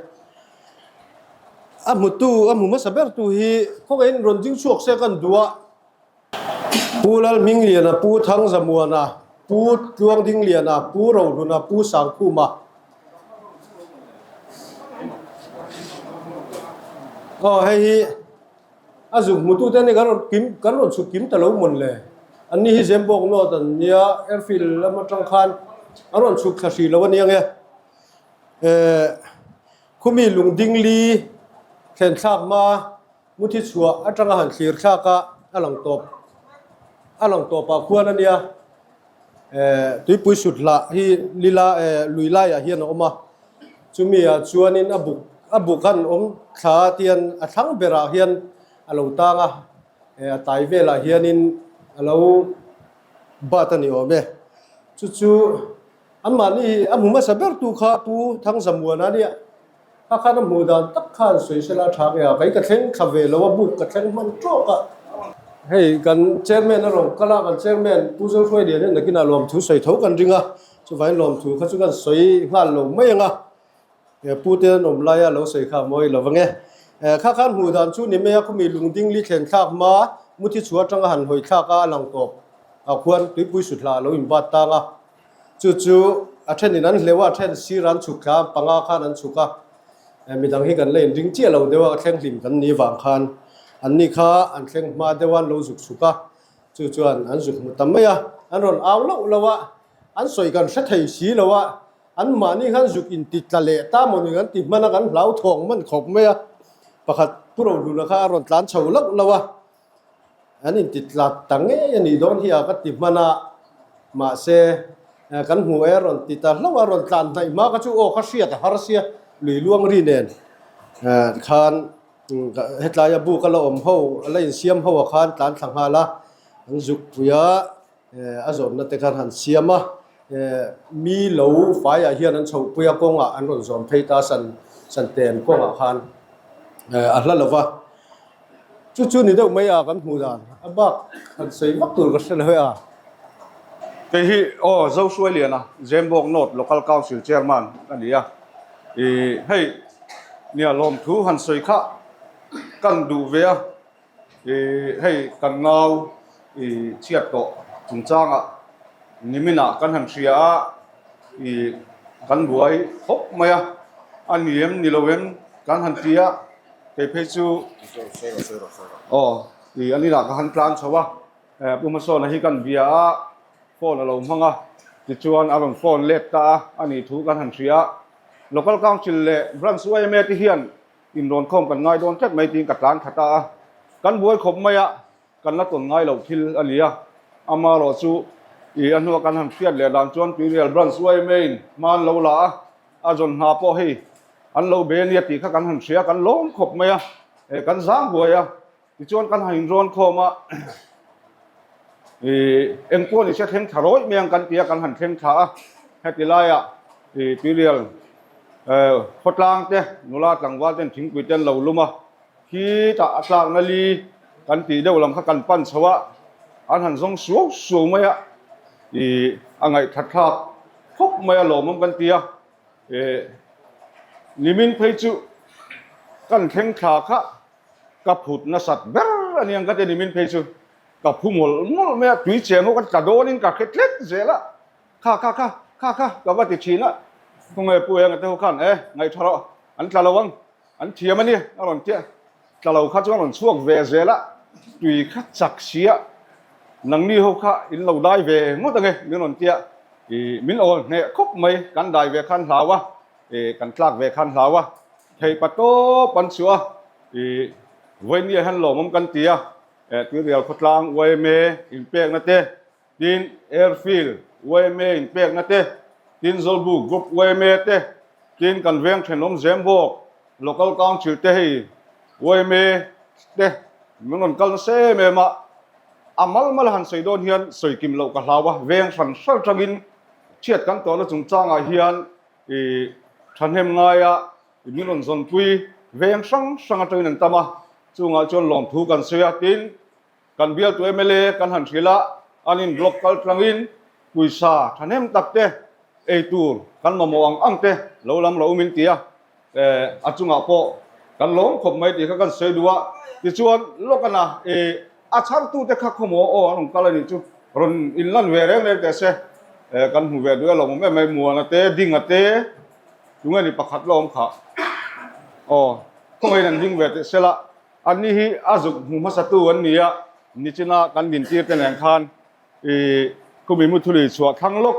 A hmutu, a hmu hmasa bertu hi khawngaihin rawn ding chhuak se kan duh a. Pu Lalhmingliana, Pu Thangzamuana, Pu Tluangdingliana, Pu Rohluna, Pu Sangkhuma. Aw hei hi a zuk hmutute nih kan rawn kim kan rawn chhuk kim ta lo mawn le. Anni hi Zembawk North an nia airfield lam atang khan an rawn chhuk thla hrih lo a nia nge. Eh khumi lungdingli thlen thlak hma Muthi chhuah atanga han thlir thlak a, a lang tawp a lang tawpah khuan a nia. Eh tuipui sut hlah hi lila eh lui laiah hian a awm a, chumi ah chuanin a buk a buk han awm thla tian a thlang berah hian a lo tang a, eh a tai velah hianin a lo bat a ni awm e. Chu chu anmahni a hmu hmasa bertu kha Pu Thangzamuana a nia. A khan a hmuh dan tak khan sawi sela a tha nge a, kei ka thleng thla ve lo a, buk ka thleng hman tawk a. Hei kan chairman a rawn kal a, kan chairman Pu Zohruailian hian nakinah lawmthu sawi tho kan ring a, chuvangin lawmthu kha chu kan sawi nghal lo mai ang a, Pu te an awm laia lo sawi kha a mawi lo ang e. Kha khan hmuh dan chu ni mai a, khawmi lungding li thlen thlak hma muthi chhuah atanga han hawi thlak a, a lang tawp ah khuan tuipui suthla a lo inbat tang a. Chu chu a thenin an hleuh a, a then sir an chhuk thla a, panga khan an chhuk a. Midang hi kan la inring chiah lo deuh a, thleng hlim kan nih vang khan anni kha an thleng hma deuh a, an lo zuk chhuk a. Chu chuan an zuk hmu ta mai a, an rawn au loh loh a, an sawi kan hre thei si lo a, anmahni khan zuk inti tla leh ta maw ni kan ti hman a, kan hlauthawng hman khawp mai a. Pakhat Pu Rohluna kha a rawn tlan chho loh loh a. An inti tlat ta ngei a nih dawn hi a ka ti hman a, mahse kan hmu e rawn ti ta hlauh a, rawn tlan hnaih hma kha chu aw kha hriat a har sia, lui luang ri nen khan hetlaia buk a la awm ho, a la insiam ho ah khan tlan thla nghal a, an zuk pui a, a zawnna te khan han siam a, mi lo faiah hian an chhoh pui a, kawngah an rawn zawm phei ta san santen kawngah khan a hla lo va. Chu chu ni deuh mai a kan hmuh dan a bak han sawi vak tur ka hre lo e a. Kei hi aw Zohruailiana Zembawk North Local Council Chairman a ni a, ih hei nia lawmthu han sawi kha kan duh ve a, ih hei kan nau ih chhiat tawh chungchangah niminah kan han hria a, ih kan buai khawp mai a, a ni em ni lo em kan han ti a. Kei phei chu aw ih an inah ka han tlan chho a, Pu Hmasawna hi kan bia a, phone a lo hmang a, tichuan a rawn phone let ta a, a nih thu kan han hria a. Local Council leh Branch yma te hian inrawn khawm kan ngai dawn tlat mai tiin ka tlan thla ta a, kan buai khawp mai a, kan la tawn ngai loh thil a ni a, amaherawhchu ih a hnua kan han hriat leh dan chuan Tuirial Branch yma in hma an lo la a, A zawn hna pawh hei an lo be ania tih kha kan han hria, kan lawm khawp mai a, eh kan zang huai a, tichuan kan han inrawn khawm a, ih eng pawh ni se thleng thla rawih mai ang kan ti a, kan han thleng thla a, heti laiah ih tuirial eh khawtlang te nula tlangval ten thingpui te an lo lum a, khitah a tlakna li kan tih deuh lam kha kan pan chho a, an han zawng suau suau mai a, ih a ngaihthat thlak. Khawp mai a lawmawm kan ti a, eh nimin phei chu kan thleng thla kha ka phut nasat ber a niang ka ti nimin phei chu ka phu mawlh mawlh mai a, tui cheng ho kan tla dawnin ka hre tlet zel a, kha kha kha kha kha ka va ti thin a, khawnge Pu Enga te ho khan eh ngaihṭha rawh an tla lo ang. An thiam a ni, a rawn ti a. Tla lo kha chuan a rawn chhuak ve zel a, tui kha chak si a, nangni ho kha in lo dai ve ngawt ange min rawn ti a, ih min awl hneh khawp mai, kan dai ve khan hlau a, ih kan tlak ve khan hlau a, theihpa tawp an chhuah a, ih vawinia hian lawmawm kan ti a, eh Tuirial khawtlang yma inpekna te, Tin, Airfield yma inpekna te, tin Zawlbuk Group yma te, tin kan veng thenawm Zembawk Local Council te hei yma te min rawn kal nasa em em a, a mal mal han sawi dawn hian sawi kim loh ka hlau a, veng hran hran atangin chhiat kan tawhna chungchangah hian. I thahnem ngaia min rawn zawnpui veng hrang hrang atangin an tam a, chungah chuan lawmthu kan sawi a, tin kan bialtu mla kan han hrilh a, an in block kal tlangin pawisa thahnem tak te ei tur kan mamawh ang ang te lo lam lo min ti a, a chungah pawh kan lawm khawp mai tih kha kan sawi duh a, tichuan lawkana i a chhartute kha khawmaw aw an rawn kal a nih chu rawn inlan ve reng reng teh se kan hmu ve duh e lawmawm em mai Muana te Dinga te tunge ni pakhat la awm khah aw khawngaihin an ding ve teh se la anni hi a zuk hmu hmasatu an ni a nichina kan dintir te nen khan i khumi muthuli chhuah thlang lawk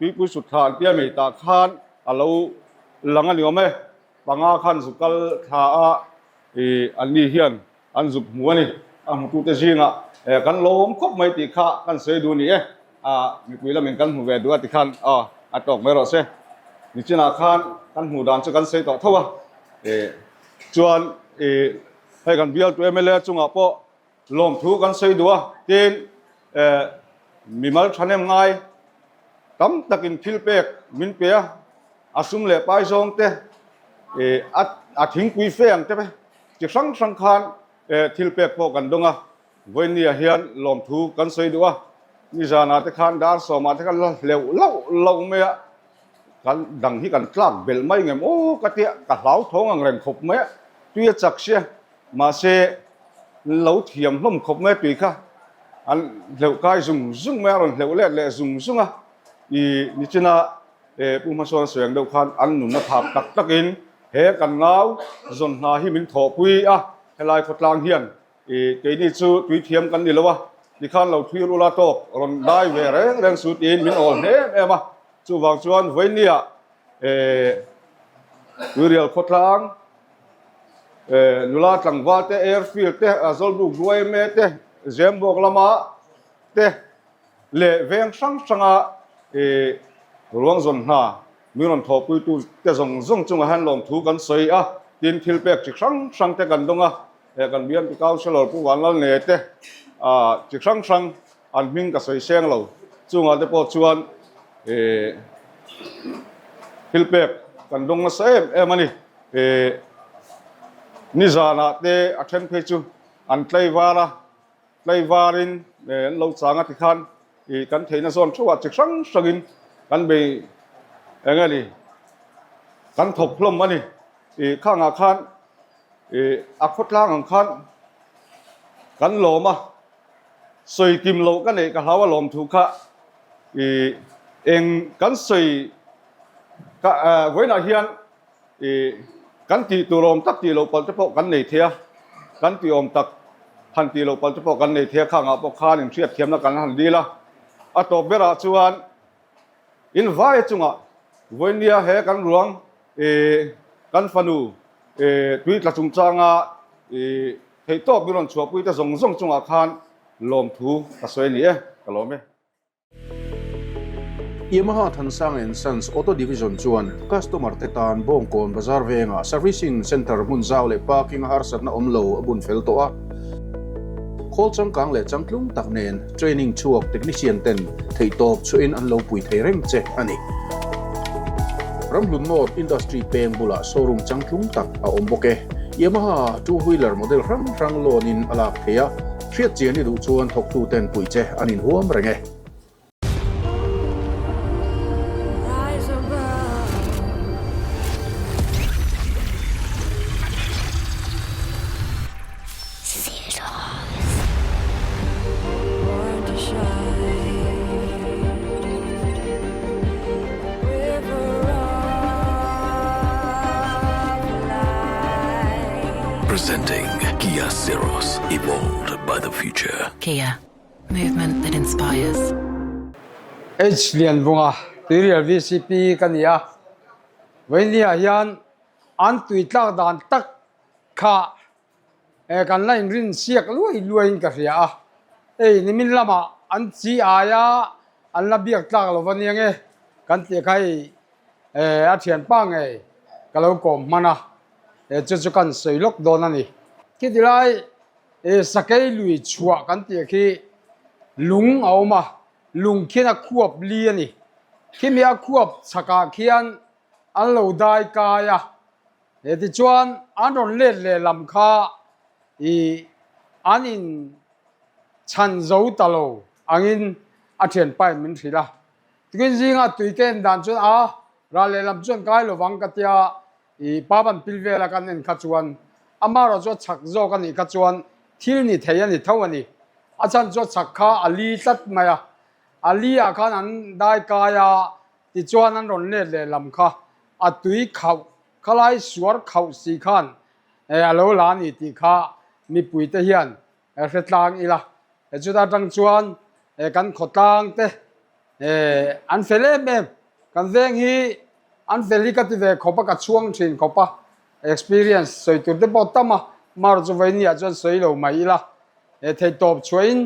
Tuipui sut thla an tia mai tah khan a lo lang a ni awm e. Panga khan zuk kal thla a i anni hian an zuk hmu a ni. A hmutute zingah kan lawm khawp mai tih kha kan sawi duh a ni e. A mipui lamin kan hmu ve duh a ti khan aw a tawk mai rawh se. Nichinah khan kan hmuh dan chu kan sawi tawh tho a. Chuan i hei kan bialtu mla chungah pawh Lawmthu kan sawi duh a, tin mimal thahnem ngai tam takin thil pek min pe a, a sum leh pai zawng te, a thingpui fe ang te chi hrang hrang khan thil pek pawh kan dawng a, vawinia hian lawmthu kan sawi duh a, nizanah te khan dar sawmah te khan la hleuh lauh lauh mai a, kan dang hi kan tlak belh mai ngem aw ka tia ka hlauthawng ang reng khawp mai a, tui a chak sia. Mahse, lo thiam hlawm khawp mai tui kha an hleuh kai zung zung mai a, rawn hleuh let leh zung zung a. I nichina Pu Hmasawn sawi ang deuh khan an nunna thap tak takin he kan ngau zawn hna hi min thawhpui a, helai khawtlang hian i keini chu tui thiam kan ni lo a, tikhan lo thlir ula tawk rawn dai ve reng reng su tiin min awl hnem em a. Chuvang chuan vawinia Tuirial khawtlang Nula tlangval te, airfield te, Zawlbuk yma te, Zembawk lama te leh veng hrang hranga ruang zawn hna min rawn thawhpuitu te zawng zawng chungah hian lawmthu kan sawi a, tin thil pek chi hrang hrang te kan dawng a, kan BMP Councillor Pu Vanlalne te chi hrang hrang an hming ka sawi seng lo, chungah te pawh chuan thil pek kan dawng nasa em em a ni. Nizanah te a then phei chu an tlaivar a, tlaivarin an lo chang a tikhan kan theihna zawn theuhah chi hrang hrangin kan bei eng nge ni kan thawk hlawm a ni. Khangah khan a khawtlang ang khan kan lawm a, sawi kim loh ka neih ka hlau a lawm thu kha eng kan sawi vawiinah hian I kan tih tur awm tak tih loh palh te pawh kan nei thei a, kan tih awm tak han tih loh palh te pawh kan nei thei a, khangah pawh khan inhriat thiamna kan han dil a. A tawp berah chuan in vaia chungah vawinia he kan ruang i kan fanu i tui tla chungchanga i theihtawp min rawn chhuahpui te zawng zawng chungah khan lawmthu ka sawi a ni e, ka lawm e. Yamaha Thansang and Sons Auto Division chuan customer te tan Bawngkawn Bazar vengah Servicing Centre hmun zau leh parking a harsatna awm lo a bun fel tawh a. Khawl changkang leh changtlung tak nen training chhuak technician ten theihtawp chhuahin an lo pui thei reng che a ni. Ramhlun North Industry peng bulah showroom changtlung tak a awm bawk e. Yamaha two wheeler model hrang hrang loan in a lak thei a. Hriat chian i duh chuan thawktu ten puih che an inhuam reng e. Presenting Kia Syros, evolved by the future. Kia, movement that inspires. H Lianvunga, Tuirial VCP ka ni a, Vawinia hian an tui tlak dan tak kha kan la inrin siak luai luaiin ka hria a, hei nimin lamah an chi aia an la biak tlak lo va nia nge kan tih kha hei a thianpa ngei ka lo kawm hman a. He chu chu kan sawi lawk dawn a ni. Khiti lai sakei lui chhuah kan tih khi lung a awm a, lung khian a khuap li a ni. Khimi a khuap chhakah khian. an lo dai kai a, he tichuan an rawn let leh lam kha ih an in chhan zo ta lo angin a thianpain min hrilh a. Tukin zinga tui ka en dan chuan a ral lehlam chuan kai lovang ka tia ih pa ban pil vela kan en kha chuan amaherawh chu a chhak zawk a nih kha chuan thil ni thei a ni tho a ni. A chhan chu a chhak kha a li tlat mai a, a li ah khan an dai kai a tichuan an rawn let lehlam kha a tui khauh khalai suar khauh si khan a lo la a ni tih kha mipuite hian hre tlang ila. Chuta tang chuan kan khawtlang te an fel em em. Kan veng hi an fel hi ka ti ve khawp a, ka chhuang thin khawp a. Experience sawi tur te pawh tam a, mar chu vawinia chuan sawi lo mai ila. Theihtawp chhuahin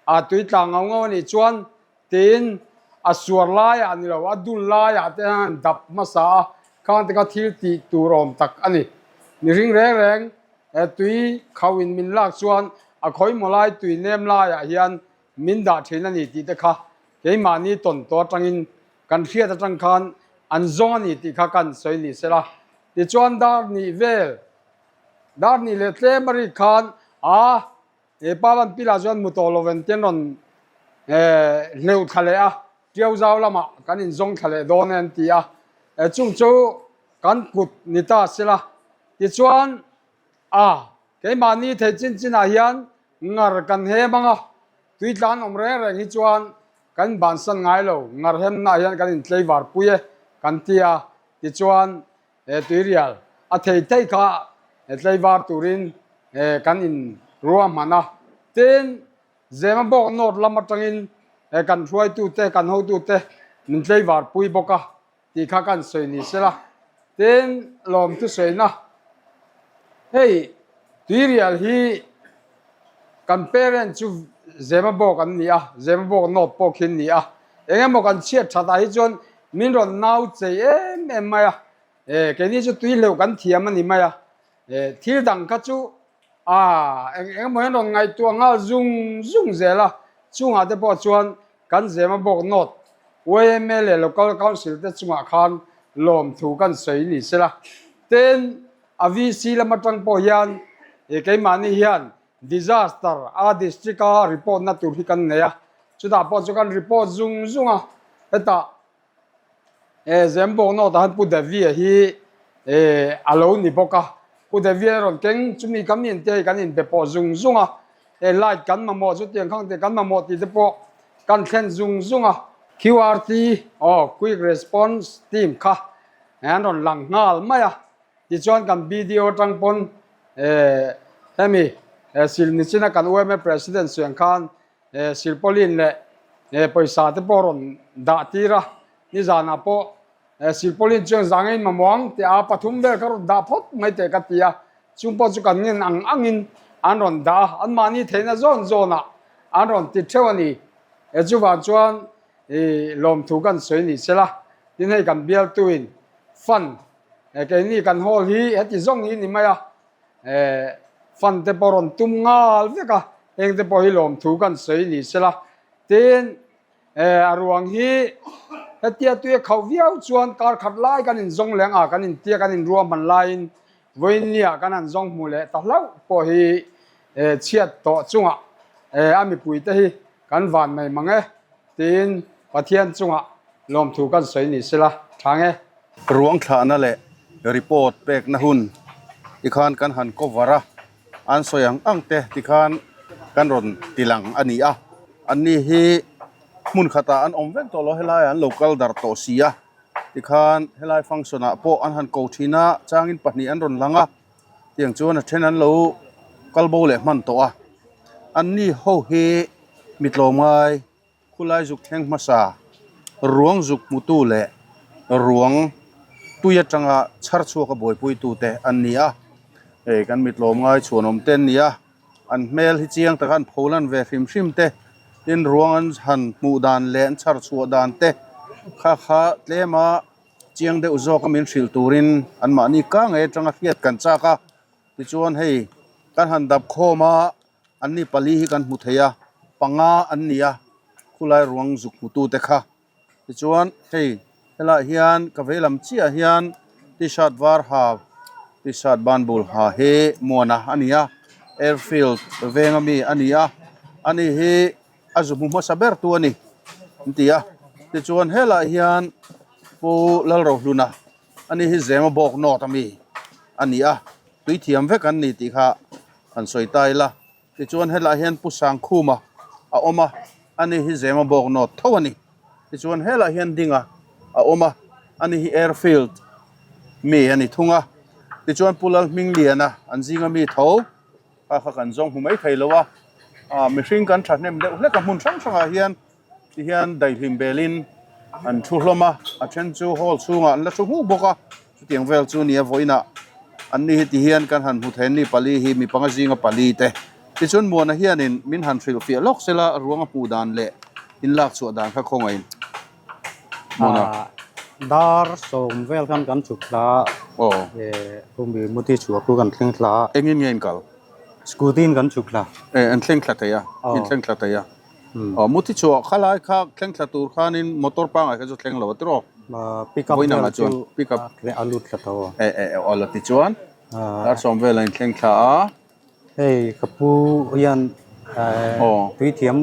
a tui tlang ngau ngau a nih chuan tiin a suar laiah ni lo, a dul laiah te hian an dap hmasa a, khang te kha thil tih tur awm tak a ni. Mihring reng reng He tui khauhin min lak chuan a khawimaw lai tui nem laiah hian min dah thin a ni tih te kha keimahni tawn tawh atangin kan hriat atang khan an zawng a ni tih kha kan sawi ni sela. Tichuan dar nih vel, dar nih leh tlem a rik khan a he pa van pilah chuan mu tawh lo en te an rawn hleuh thla leh a, Tiau zau lamah kan inzawng thla leh dawn e an ti a, chung chu kan kut ni ta sela. Tichuan, a, keimahni thei chin chinah hian ngar kan hem ang a, tuitlan awm reng reng hi chuan kan bansan ngai lo, ngar hemnaah hian kan intleivar pui e kan ti a, tichuan he tuirial a thei thei kha tleivar turin kan inruahman a. Tin, Zemabawk North lam atangin kan hruaitute, kan hotute min tleivar pui bawk a. Tih kha kan sawi ni sela, tin lawm thusawiina hei tuirial hi kan parent chu Zemabawk an ni a, Zemabawk note pawh khi an ni a, eng emaw kan chhiat that ah hi chuan min rawn nau chei em em mai a, e keini chu tui hleuh kan thiam a ni mai a, e thil dang kha chu A, eng eng emaw hian rawn ngaihtuah nghal zung zung zel a, chungah te pawh chuan kan zema bawk note yma leh Local Council te chungah khan lawmthu kan sawi ni sela. Tin, a VC lam atang pawh hian ih keimahni hian disaster a district a report na tur hi kan nei a, chutah pawh chu kan report zung zung a, hetah Eh Zembawk note ah hian Pu Davia hi eh a lo ni bawk a, Pu Davia a rawn keng chumi kan in te hi kan inbe pawh zung zung a, eh light kan mamawh chu tiang khang tih kan mamawh tih te pawh kan thlen zung zung a. QRT aw Quick Response Team kha an rawn lang nghal mai a, tichuan kan BDO atang pawn eh hemi eh Silnichina kan yma President suiang khan He silpawlin leh he pawisa te pawh rawn dah tir a, nizanah pawh he silpawlin chuan zangin mamawh ang tih a pathum vel kha rawn dah phawt mai teh ka ti a, chung pawh chu kan ngen ang angin an rawn dah a, anmahni theihna zawn zawnah an rawn ti theuh a ni. He chuvang chuan i lawmthu kan sawi ni sela, tin hei kan bialtuin fund he keini kan hall hi heti zawng hi ni mai a, Eh fund te pawh rawn tum nghal vek a, heng te pawh hi lawmthu kan sawi ni sela. Tin, eh a ruang hi hetia tui a khauh viau chuan kar khat lai kan inzawng leh ang a, kan intia kan inruahman laiin vawinia kan han zawng hmu leh ta hlauh pawh hi eh chhiat tawh chungah eh a mipui te hi kan van mai mang e tiin Pathian chungah lawmthu kan sawi ni sela thang e. Ruang thlahna leh report pekna hun tikhan kan han cover a, an sawi ang ang te tikhan kan rawn tilang a ni a, anni hi hmun khatah an awm vek tawh lo, helaiah an lo kal darh tawh si a, tikhan helai function ah pawh an han ko thin a, changin pahnih an rawn lang a, tiang chuan a then an lo kal bo leh hman tawh a, anni ho hi mi tlawmngai. Khulai zuk thleng hmasa, ruang zuk hmutu leh ruang tui atanga chhar chhuaka buaipuitute an ni a. Hei kan mi tlawmngai chhuanawm te an ni a, an hmel hi chiang taka an pholan ve hrim hrim te, tin ruang an han hmuh dan leh an chhar chhuah dan te kha kha tlema chiang deuh zawka min hrilh turin anmahni ka ngei atanga hriat kan chak a. Tichuan hei kan han dap khawm a. An ni pali hi kan hmu thei a, panga an ni a, khulai ruang zuk hmutute kha. Tichuan hei Helaiah hian ka vei lam chiah hian t-shirt var ha t-shirt ban bul ha hi Muana a ni a, airfield venga mi a ni a, ani hi a zu hmu hmasa ber tu a ni an ti a. Tichuan helaiah hian Pu Lalrohluna ani hi Zema bawk nawt ami a ni a, tui thiam vek an ni tih kha han sawi ta ila. Tichuan helaiah hian Pu Sangkhuma a awm a, ani hi Zema bawk nawt tho a ni. Tichuan helaiah hian Dinga a awm a, ani hi Airfield mi a ni thung a. Tichuan Pu Lalhmingliana an zinga mi tho kha kha kan zawng hmu mai thei lo a, ah mihring kan thahnem deuh hlek a hmun hrang hrangah hian Ti hian daihlim belin an thu hlawm a, a then chu hall chhungah an la thu hmuh bawk a, chutiang vel chu nia vawiinah an ni hi ti hian kan han hmu thei an ni pali hi mi panga zinga pali te. Tichuan Muana hianin min han hrilhfiah lawk sela ruang a hmuh dan leh in lak chhuah dan kha khawngaih Muana. Dar sawm vel khan kan chhuk thla a, khumi muti chhuah khu kan thleng thla a. Engin nge in kal? Scooty in kan chhuk thla. E an thleng thla thei a, in thleng thla thei a. Aw muti chhuah kha lai kha thleng thla tur khanin motor pangai kha chu thleng lo a tiraw? Pick up Vawiin vel chuan chu pick up a lut thla tho a. E e aw la ti chuan dar sawm vel a in thleng thla a. Hei ka pu hian tui thiam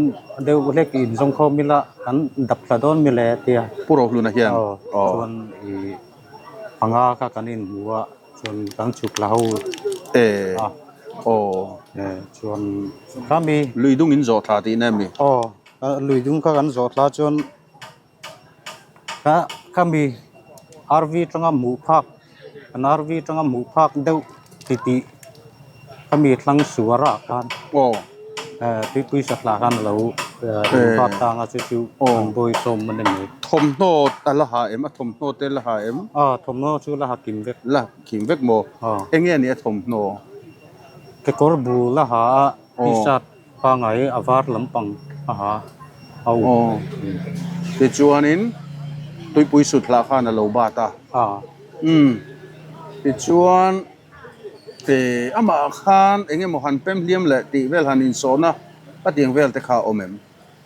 deuh hlek in zawng khawm ila kan dap thla dawn mi le tia. Pu Rohluna hian aw chuan i panga kha kan inhmu a. Chuan kan chhuk la ho e aw e chuan khami lui dung in zawh thla tihna em ni? Aw lui dung kha kan zawh thla chuan kha khami RV atanga hmuh phak kan RV atanga hmuh phak deuh titih khami thlang suar ah khan aw tuipui satla khan a lo inbat tang a chu chu an bawi sawm a ni mai. Thawmhnaw a la ha em? A thawmhnaw te la ha em? Aw thawmhnaw chu la ha kim vek. La kim vek maw? Eng nge a nih a thawmhnaw? Kekawr bul a ha a, t-shirt pangngai a var lampang a ha a uk. Aw tichuanin tuipui sut hlah khan a lo bat a. Aw. Umm tichuan. Te amah khan eng emaw han pem hliam leh tih vel han insawhna a tiang vel te kha a awm em?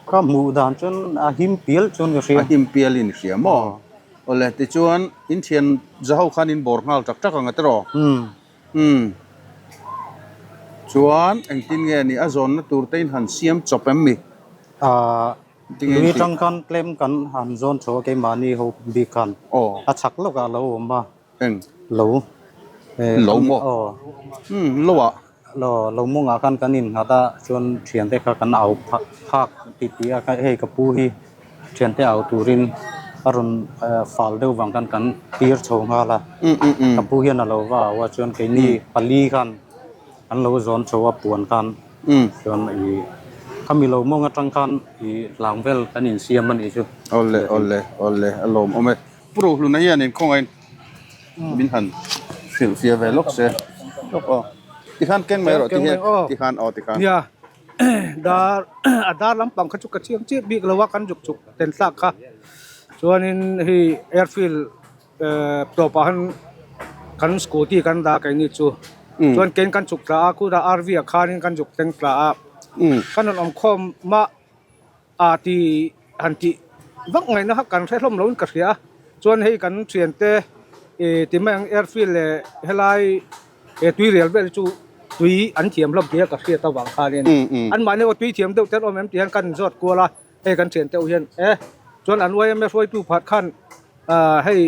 Ka hmuh dan chuan a him pial chuan ka hria. A him pialin i hria maw? Awle tichuan in thian za ho khan in bawr nghal tak tak ang a tiraw? Umm. Umm. Chuan engtin nge ni a zawnna tur te in han siam chawp em mi? Ahh lui atang khan tlem kan han zawn chho a keimahni ho bik khan a chhak lawkah a lo awm a. Eng? Lo. Lo maw? Aw. Umm lo ah. Lo, lo mawngah khan kan innghat a, chuan thiante kha kan au phak phak ti ti a, hei ka pu hi thiante au turin a rawn fal deuh vang khan kan tir chho nghal a. Ka pu hian a lo va au a, chuan keini pali khan an lo zawn chho a puan khan chuan ih khami lo mawng atang khan ih hlang vel kan insiam a nih chu. Awle awle awle a lawmawm e. Pu Rohluna hianin khawngaih min han hrilh fiah ve lawk se lawk aw tikhan keng mai rawh tihian tikhan aw tikhan. Nia dar a dar lampang kha chu ka chiang chiah bik lo a kan zuk chuk ten tlak kha chuanin hei airfield tawpah han kan scooty kan dah keini chu chuan kein kan chuk tla a khutah RV ah khanin kan zuk thleng tla a kan rawn awm khawm a. A ti han tih vak ngaihna kha kan hre hlawm loin ka hria a, chuan hei kan thiante ih ti mai ang airfield leh helai he tui rial vel chu tui an thiam hlawm tia ka hriat avang khanin anmahni aw tui thiam deuh te an awm em tih hian kan zawt kual a, hei kan thiante ho hian e chuan an yma hruaitu phat khan ah hei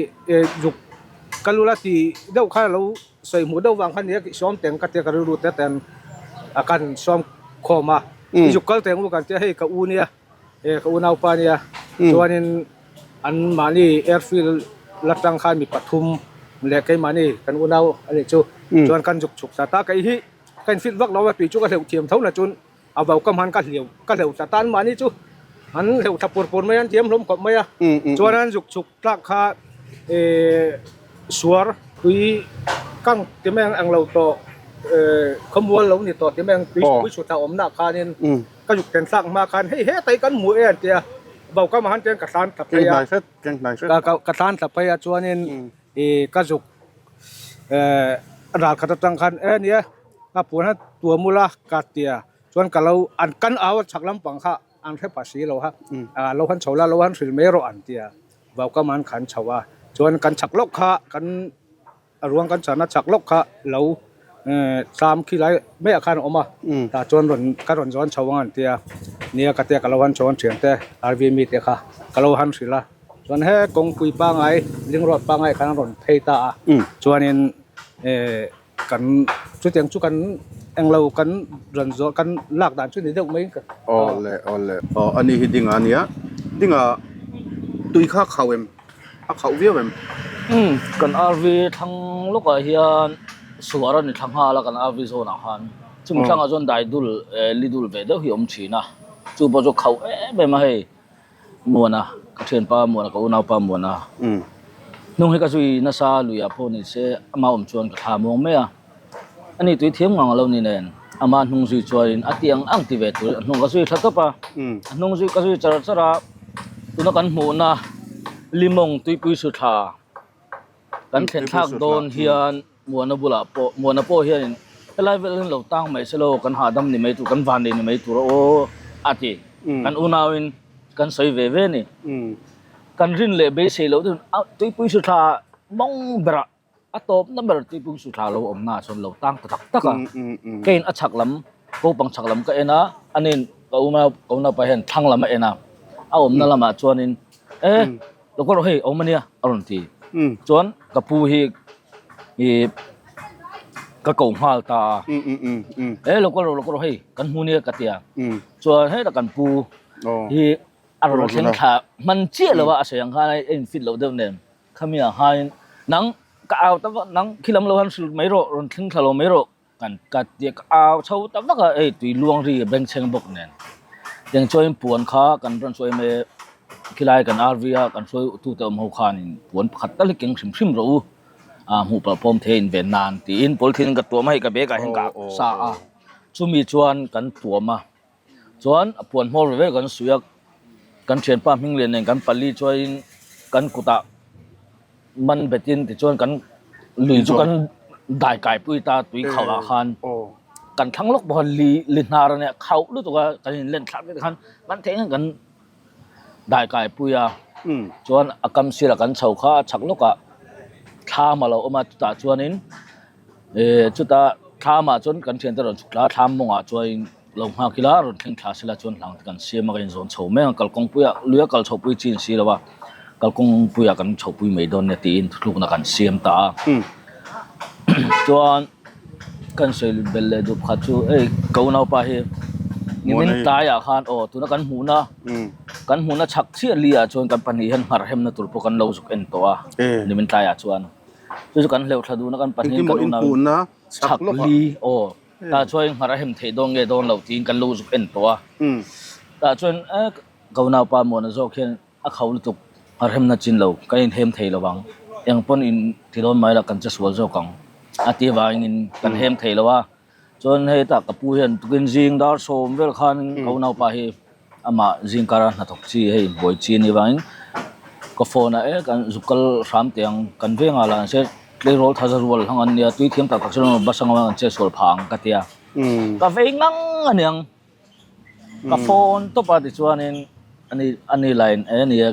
zuk ka lula ti deuh khan a lo Sawi hmuh deuh vang kha nia tih sawm teng ka tia ka rilru te ten a kan sawm khawm a i zuk kal teng u kan tia hei ka u nia e ka unaupa nia chuanin an mahni airfield la tang khan mi pathum leh keimahni kan unau a nih chu chuan kan zuk chhuk ta ta kei hi ka infit vak lo a tui chu ka hleuh thiam tho na chuan A vau kam han ka hleuh ka hleuh ta tan mahni chu an hleuh tha pur pur mai a an thiam hlawm khawp mai a chuan an zuk chhuk tlak kha eh suar tui kang ti mai ang ang lo tawh eh khawmual lo ni tawh ti mai ang tui pui chhut a awmna khanin ka zuk ten thlak hma khan hei hetai kan hmu e an tia vau kam ah han chuan ka thlan thla phei a ka thlan thla phei a chuanin ih ka zuk eh ral khat atang khan e nia a puan a tuam ula ka tia chuan ka lo an kan au a chhak lampang kha an hre pah si lo ha ah lo han chho la lo han hrilh mai rawh an tia. Vaukam an khan chho a, chuan kan chhak lawk kha kan a ruang kan chahna chhak lawk kha lo tlam khi lai maiah khan a awm a, tah chuan rawn ka rawn zawn chho ang an tia, nia ka tia ka lo han chho ang thiante RV mite kha ka lo han hrilh a, chuan he kawngpui pangai ling road pangai khan a rawn phei ta a, chuanin eh. Kan chutiang chu kan englo kan rawn zawh kan lak dan chu ni deuh mai ka. Awle awle aw ani hi dinga ania dinga tui kha a khauh em a khauh viau em. Umm kan RV thlang lawkah hian suar a ni thla nghal a kan RV zawn ah khan chumi thlangah chuan daidul eh lidul ve deuh hi a awm thin a chu pawh chu khauh em em a hei. Muana, ka thianpa Muana, ka unaupa Muana. Hnung hi ka zui nasa luiah pawh ni se ama awm chuan ka thla muang mai a. Ani tui thiam ngang alo ni nen ama hnung zui chuanin a ti ang ang ti ve turin a hnung ka zui thla tawp a. A hnung zui ka zui char char a, tuna kan hmuhna Limawng tuipui su thla kan thlen thlak dawn hian Muana bulah pawh Muana pawh hianin helai vel hian lo tang mai se law kan hahdam ni mai tur kan van nei ni mai tur a aw a ti. Kan unauin kan sawi ve ve a ni. Kan rin leh beisei loh deuhin a tuipui su thla mawng berah a tawpna ber tuipui su thla lo awmnaah chuan lo tang ta tak tak a. Keiin a chhak lam kopang chhak lam ka en a, aniin ka unau ka unaupa hian thlang lam a en a, a awmna lamah chuanin e Lo kawr rawh hei awm ania a rawn ti. Chuan ka pu hi ih ka ko nghal ta a. E lo kawr rawh lo kawr rawh hei kan hmu nia ka ti a. Chuan hetah kan pu hi a rawn thleng thla hman chiah lo a a sawi ang khan a in fit loh deuh nen khami ah khain nang ka au ta vak nang khi lam lo han hrilh mai rawh rawn thleng thla lo mai rawh. Kan ka tia ka au chho ta vak a, hei tui luang ri a bengchheng bawk nen. Tiang chuan puan kha kan rawn sawi mai e, khilai kan RV a kan hruai tute awm ho khanin puan pakhat tal hi keng hrim hrim rawh u, ah hmuh palh pawm thei a inven nan tiin polythene ka tuam a, hei ka bag ah hian ka sa a, chumi chuan kan tuam a, chuan a puan hmawr ve ve kan suih a, kan thianpa hming lian nen kan pali chuanin kan kutah. Man betin tichuan kan lui chu kan dai kai pui ta tui khauh ah khan kan thlang lawk bawk a li li hnar a nia khauh lutuk a kan in len thlak vek khan kan theih ang kan dai kai pui a chuan a kam sirah kan chho kha a chhak lawk ah thlam a lo awm a chutah chuanin Ehh chuta thlam ah chuan kan thiante rawn chhuk thla a thlam mawngah chuan lo nghak ila rawn thleng thla sela chuan hlang te kan siam a kan inzawn chho mai ang kalkawngpui ah lui a kal chho pui chin si lo a kalkawngpui ah kan chho pui mai dawn nia tiin thuthlukna kan siam ta a chuan kan sawi belh leh duh pakhat chu hei ka unaupa hi nimin tlaiah khan aw tuna kan hmuhna kan hmuhna chhak chiah li ah chuan kan pahnih hian nghar hemna tur pawh kan lo zuk en tawh a nimin tlaiah chuan. Chu chu kan hleuh thla dun a kan pahnih kan unau chhak li aw tah chuan nghar a hem theih dawn nge dawn lo tiin kan lo zuk en tawh a tah chuan e ka unaupa Muana zawk hian a kho lutuk nghar hemna chin lo kan inhem thei lo vang eng pawn in ti dawn mai la kan che sual zawk ang a ti vangin kan hem thei lo a. Chuan hei tah ka pu hian tukin zing dar sawm vel khan ka unaupa hi amah zing kara hnathawk chi hei buai chi a nih vangin ka phone ah e kan zuk kal hram teh ang kan vengah lah an se tleirawl tha za rual hlang an nia tui thiam tak tak chuan bus anga an chet sual phah ang ka tia ka vei ngang a niang. Ka phone tawp a tichuanin ani ani line e nia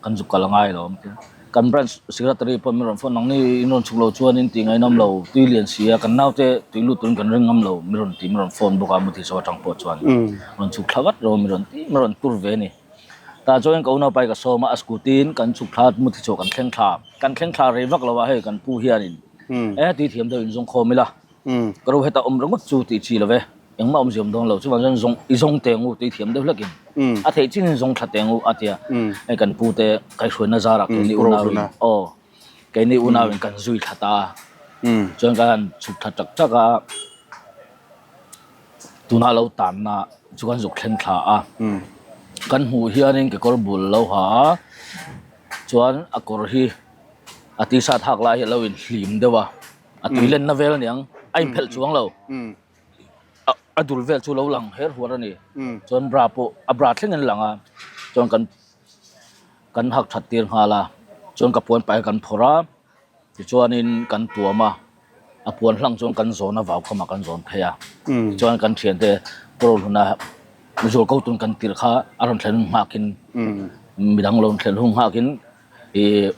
kan zuk kal angai lo awm tia kan branch secretary pawh min rawn phone nangni in rawn chhuk lo chuanin tih ngaihnawm lo tui lian si a kan naute tui lut turin kan ring ngam lo min rawn ti min rawn phone bawk a muthi saw atang pawh chuan rawn chhuk thla vat rawh min rawn ti min rawn tur ve a ni tah chuan ka unaupa hi ka sawm a a scooty in kan chhuk thla muthi chaw kan thleng thla kan thleng thla rei vak lo a hei kan pu hianin e tui thiam deuh in zawng khawm ila. Ka ro heta awm ringawt chu tih chi lo ve, engmah awmzia awm dawn lo, chuvang chuan zawng i zawng teng u tih thiam deuh hlakin a theih chin in zawng thla teng u a tia, hei kan pu te kaihhruaina zarah keini unau in aw keini unau in kan zui thla ta a, chuan kan han chhuk thla tak tak a, tunah lo tanna chu kan zuk thleng thla a, kan hmuh hianin kekawr bul lo ha a, chuan a kawr hi a t-shirt hak lai hi a lo inhlim deuh a. A tui lenna vel aniang a inphelh chuang lo a dul vel chu lo lang her huar a ni chuan bra pawh a bra thleng in lang a chuan kan kan hak that tir nghal a chuan ka puan pai kan phawrh a tichuanin kan tuam a a puan hlang chuan kan zawn a vau khamah kan zawn phei a tichuan kan thiante pawh hluna zual ko tun kan tirh kha a rawn thlen hun nghakin midang lo thlen hun nghakin. Ih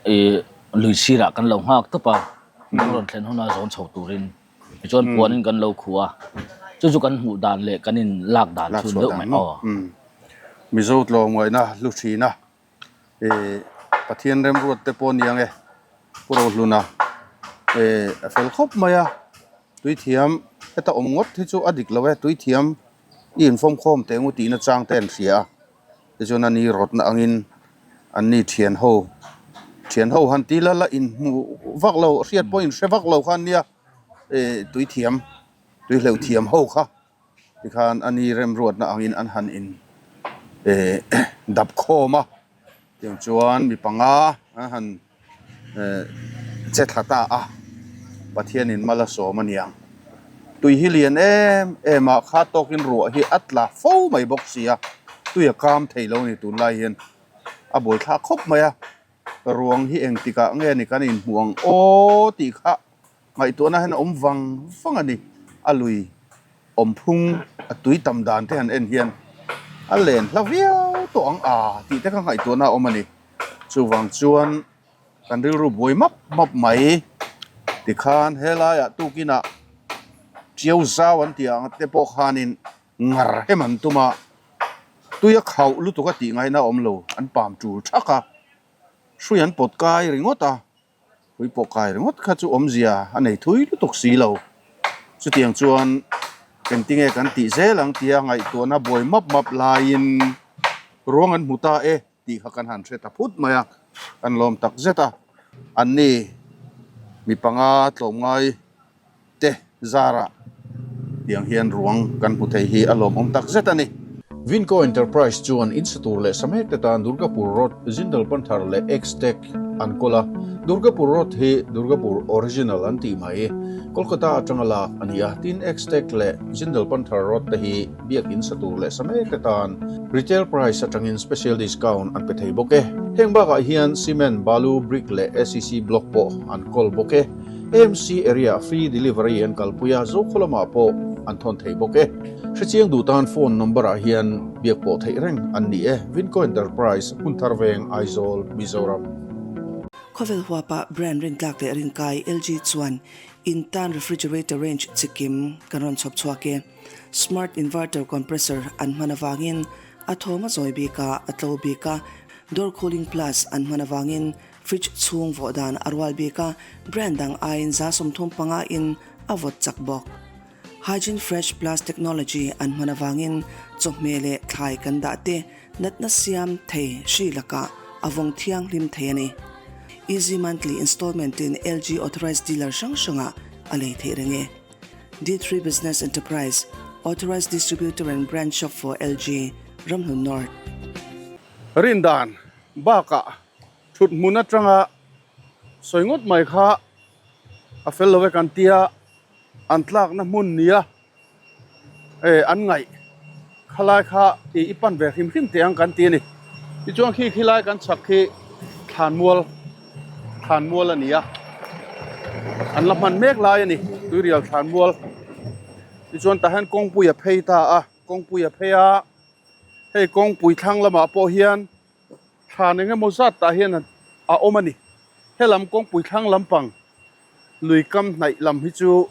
ih lui sirah kan lo nghak tawp a, kan rawn thlen huna zawn chho turin tichuan puanin kan lo khuh a, chu chu kan hmuh dan leh kan in lak dan chhun deuh mai aw. Mizo tlawmngaihna hlu thin a, ih Pathian remruat te pawh aniang e, Pu Rohluna ih a fel khawp mai a, tuithiam heta awm ngawt hi chu a dik lo e, tuithiam i infawm khawm teh ngu tihna chang te an hria a. Tichuan a ni rawtna angin an ni thian ho thian ho han ti la la inhmu vak lo hriat pawh inhre vak lo kha ania eh tui thiam tui hleuh thiam ho kha tikhan a ni remruatna angin an han in eh dap khawm a tiang chuan mi panga an han Che thla ta a, Pathianin mal a sawm a niang. Tui hi lian em em a, kha tawkin ruah hi a tla fo mai bawk si a, tui a kam thei lo a ni tunlai hian a buai thlak khawp mai a, ruang hi engtikah nge ni kan inhmuh ang aw tih kha ngaihtuahna hian a awm vang vang a ni, a lui awm phung a tui tam dan te han en hian a len hla viau tawh ang a tih te kha ngaihtuahna a awm a ni. Chuvang chuan kan rilru buai map map mai tikhan helaiah tukinah Tiau zau an tih ang te pawh khanin ngar hem an tum a, tui a khauh lutuk a tih ngaihna a awm lo, an pam tul thak a, hrui an pawt kai ringawt a. Hui pawh kai ringawt kha chu awmzia a nei thui lutuk si lo. Chutiang chuan engtinge kan tih zel ang tia ngaihtuahna buai map map laiin ruang an hmu ta e tih kha kan han hre ta phut mai a, kan lawm tak zet a. Anni mi panga tlawmngai te zarah tiang hian ruang kan hmu thei hi a lawmawm tak zet a ni. Vinco Enterprise chuan in sa tur leh sa mek te tan Durgapur Road, Jindal Panthar leh X-Tech an kawl a. Durgapur Road hi Durgapur Original an tih mai. Kolkata atanga lak a ni a, tin X-Tech leh Jindal Panthar Road te hi biak in sa tur leh sa mek te tan retail price atangin special discount an pe thei bawk e. Heng bakah hian cement, balu, brick leh ACC block pawh an kawl bawk e. AMC area free delivery an kalpui a, Zokhaw lamah pawh an thawn thei bawk e. Hrechiang duh tan phone number ah hian biak pawh theih reng an ni e. Vinco Enterprise, Hmunthar Veng, Aizawl, Mizoram. Khawvel huapa brand rintlak leh rinkai LG chuan in tan refrigerator range chikim kan rawn chhawp chhuak e. Smart inverter compressor an hman avangin a thawm a zawi bik a, a tlo bik a, door cooling plus an hman avangin Fridge chhung vawh dan a rual bik a, brand dang aiin 35 in a vawt chak bawk. Hygiene Fresh Plus technology an hman avangin chawhmeh leh thlai kan dah te natna siam thei hri lakah a vawng thianghlim thei a ni. Easy monthly installment in LG authorized dealer hrang hrangah a lei theih reng e. D3 Business Enterprise, Authorized Distributor and Brand Shop for LG, Ramhlun North. Rindan bakah Thut hmun atanga sawi ngawt mai kha a fel lo e kan tia an tlakna hmun nia eh an ngaih khalai kha ih i pan ve hrim hrim teh ang kan ti a ni tichuan khi khilai kan chhak khi thlanmual thlanmual a ni a an la hman mek lai a ni tuirial thlanmual tichuan tah hian kawngpui a phei ta a kawngpui a phei a hei kawngpui thlang lamah pawh hian. Thlan eng emaw zat tah hian a awm a ni. Helam kawngpui thlang lampang lui kam hnaih lam hi chu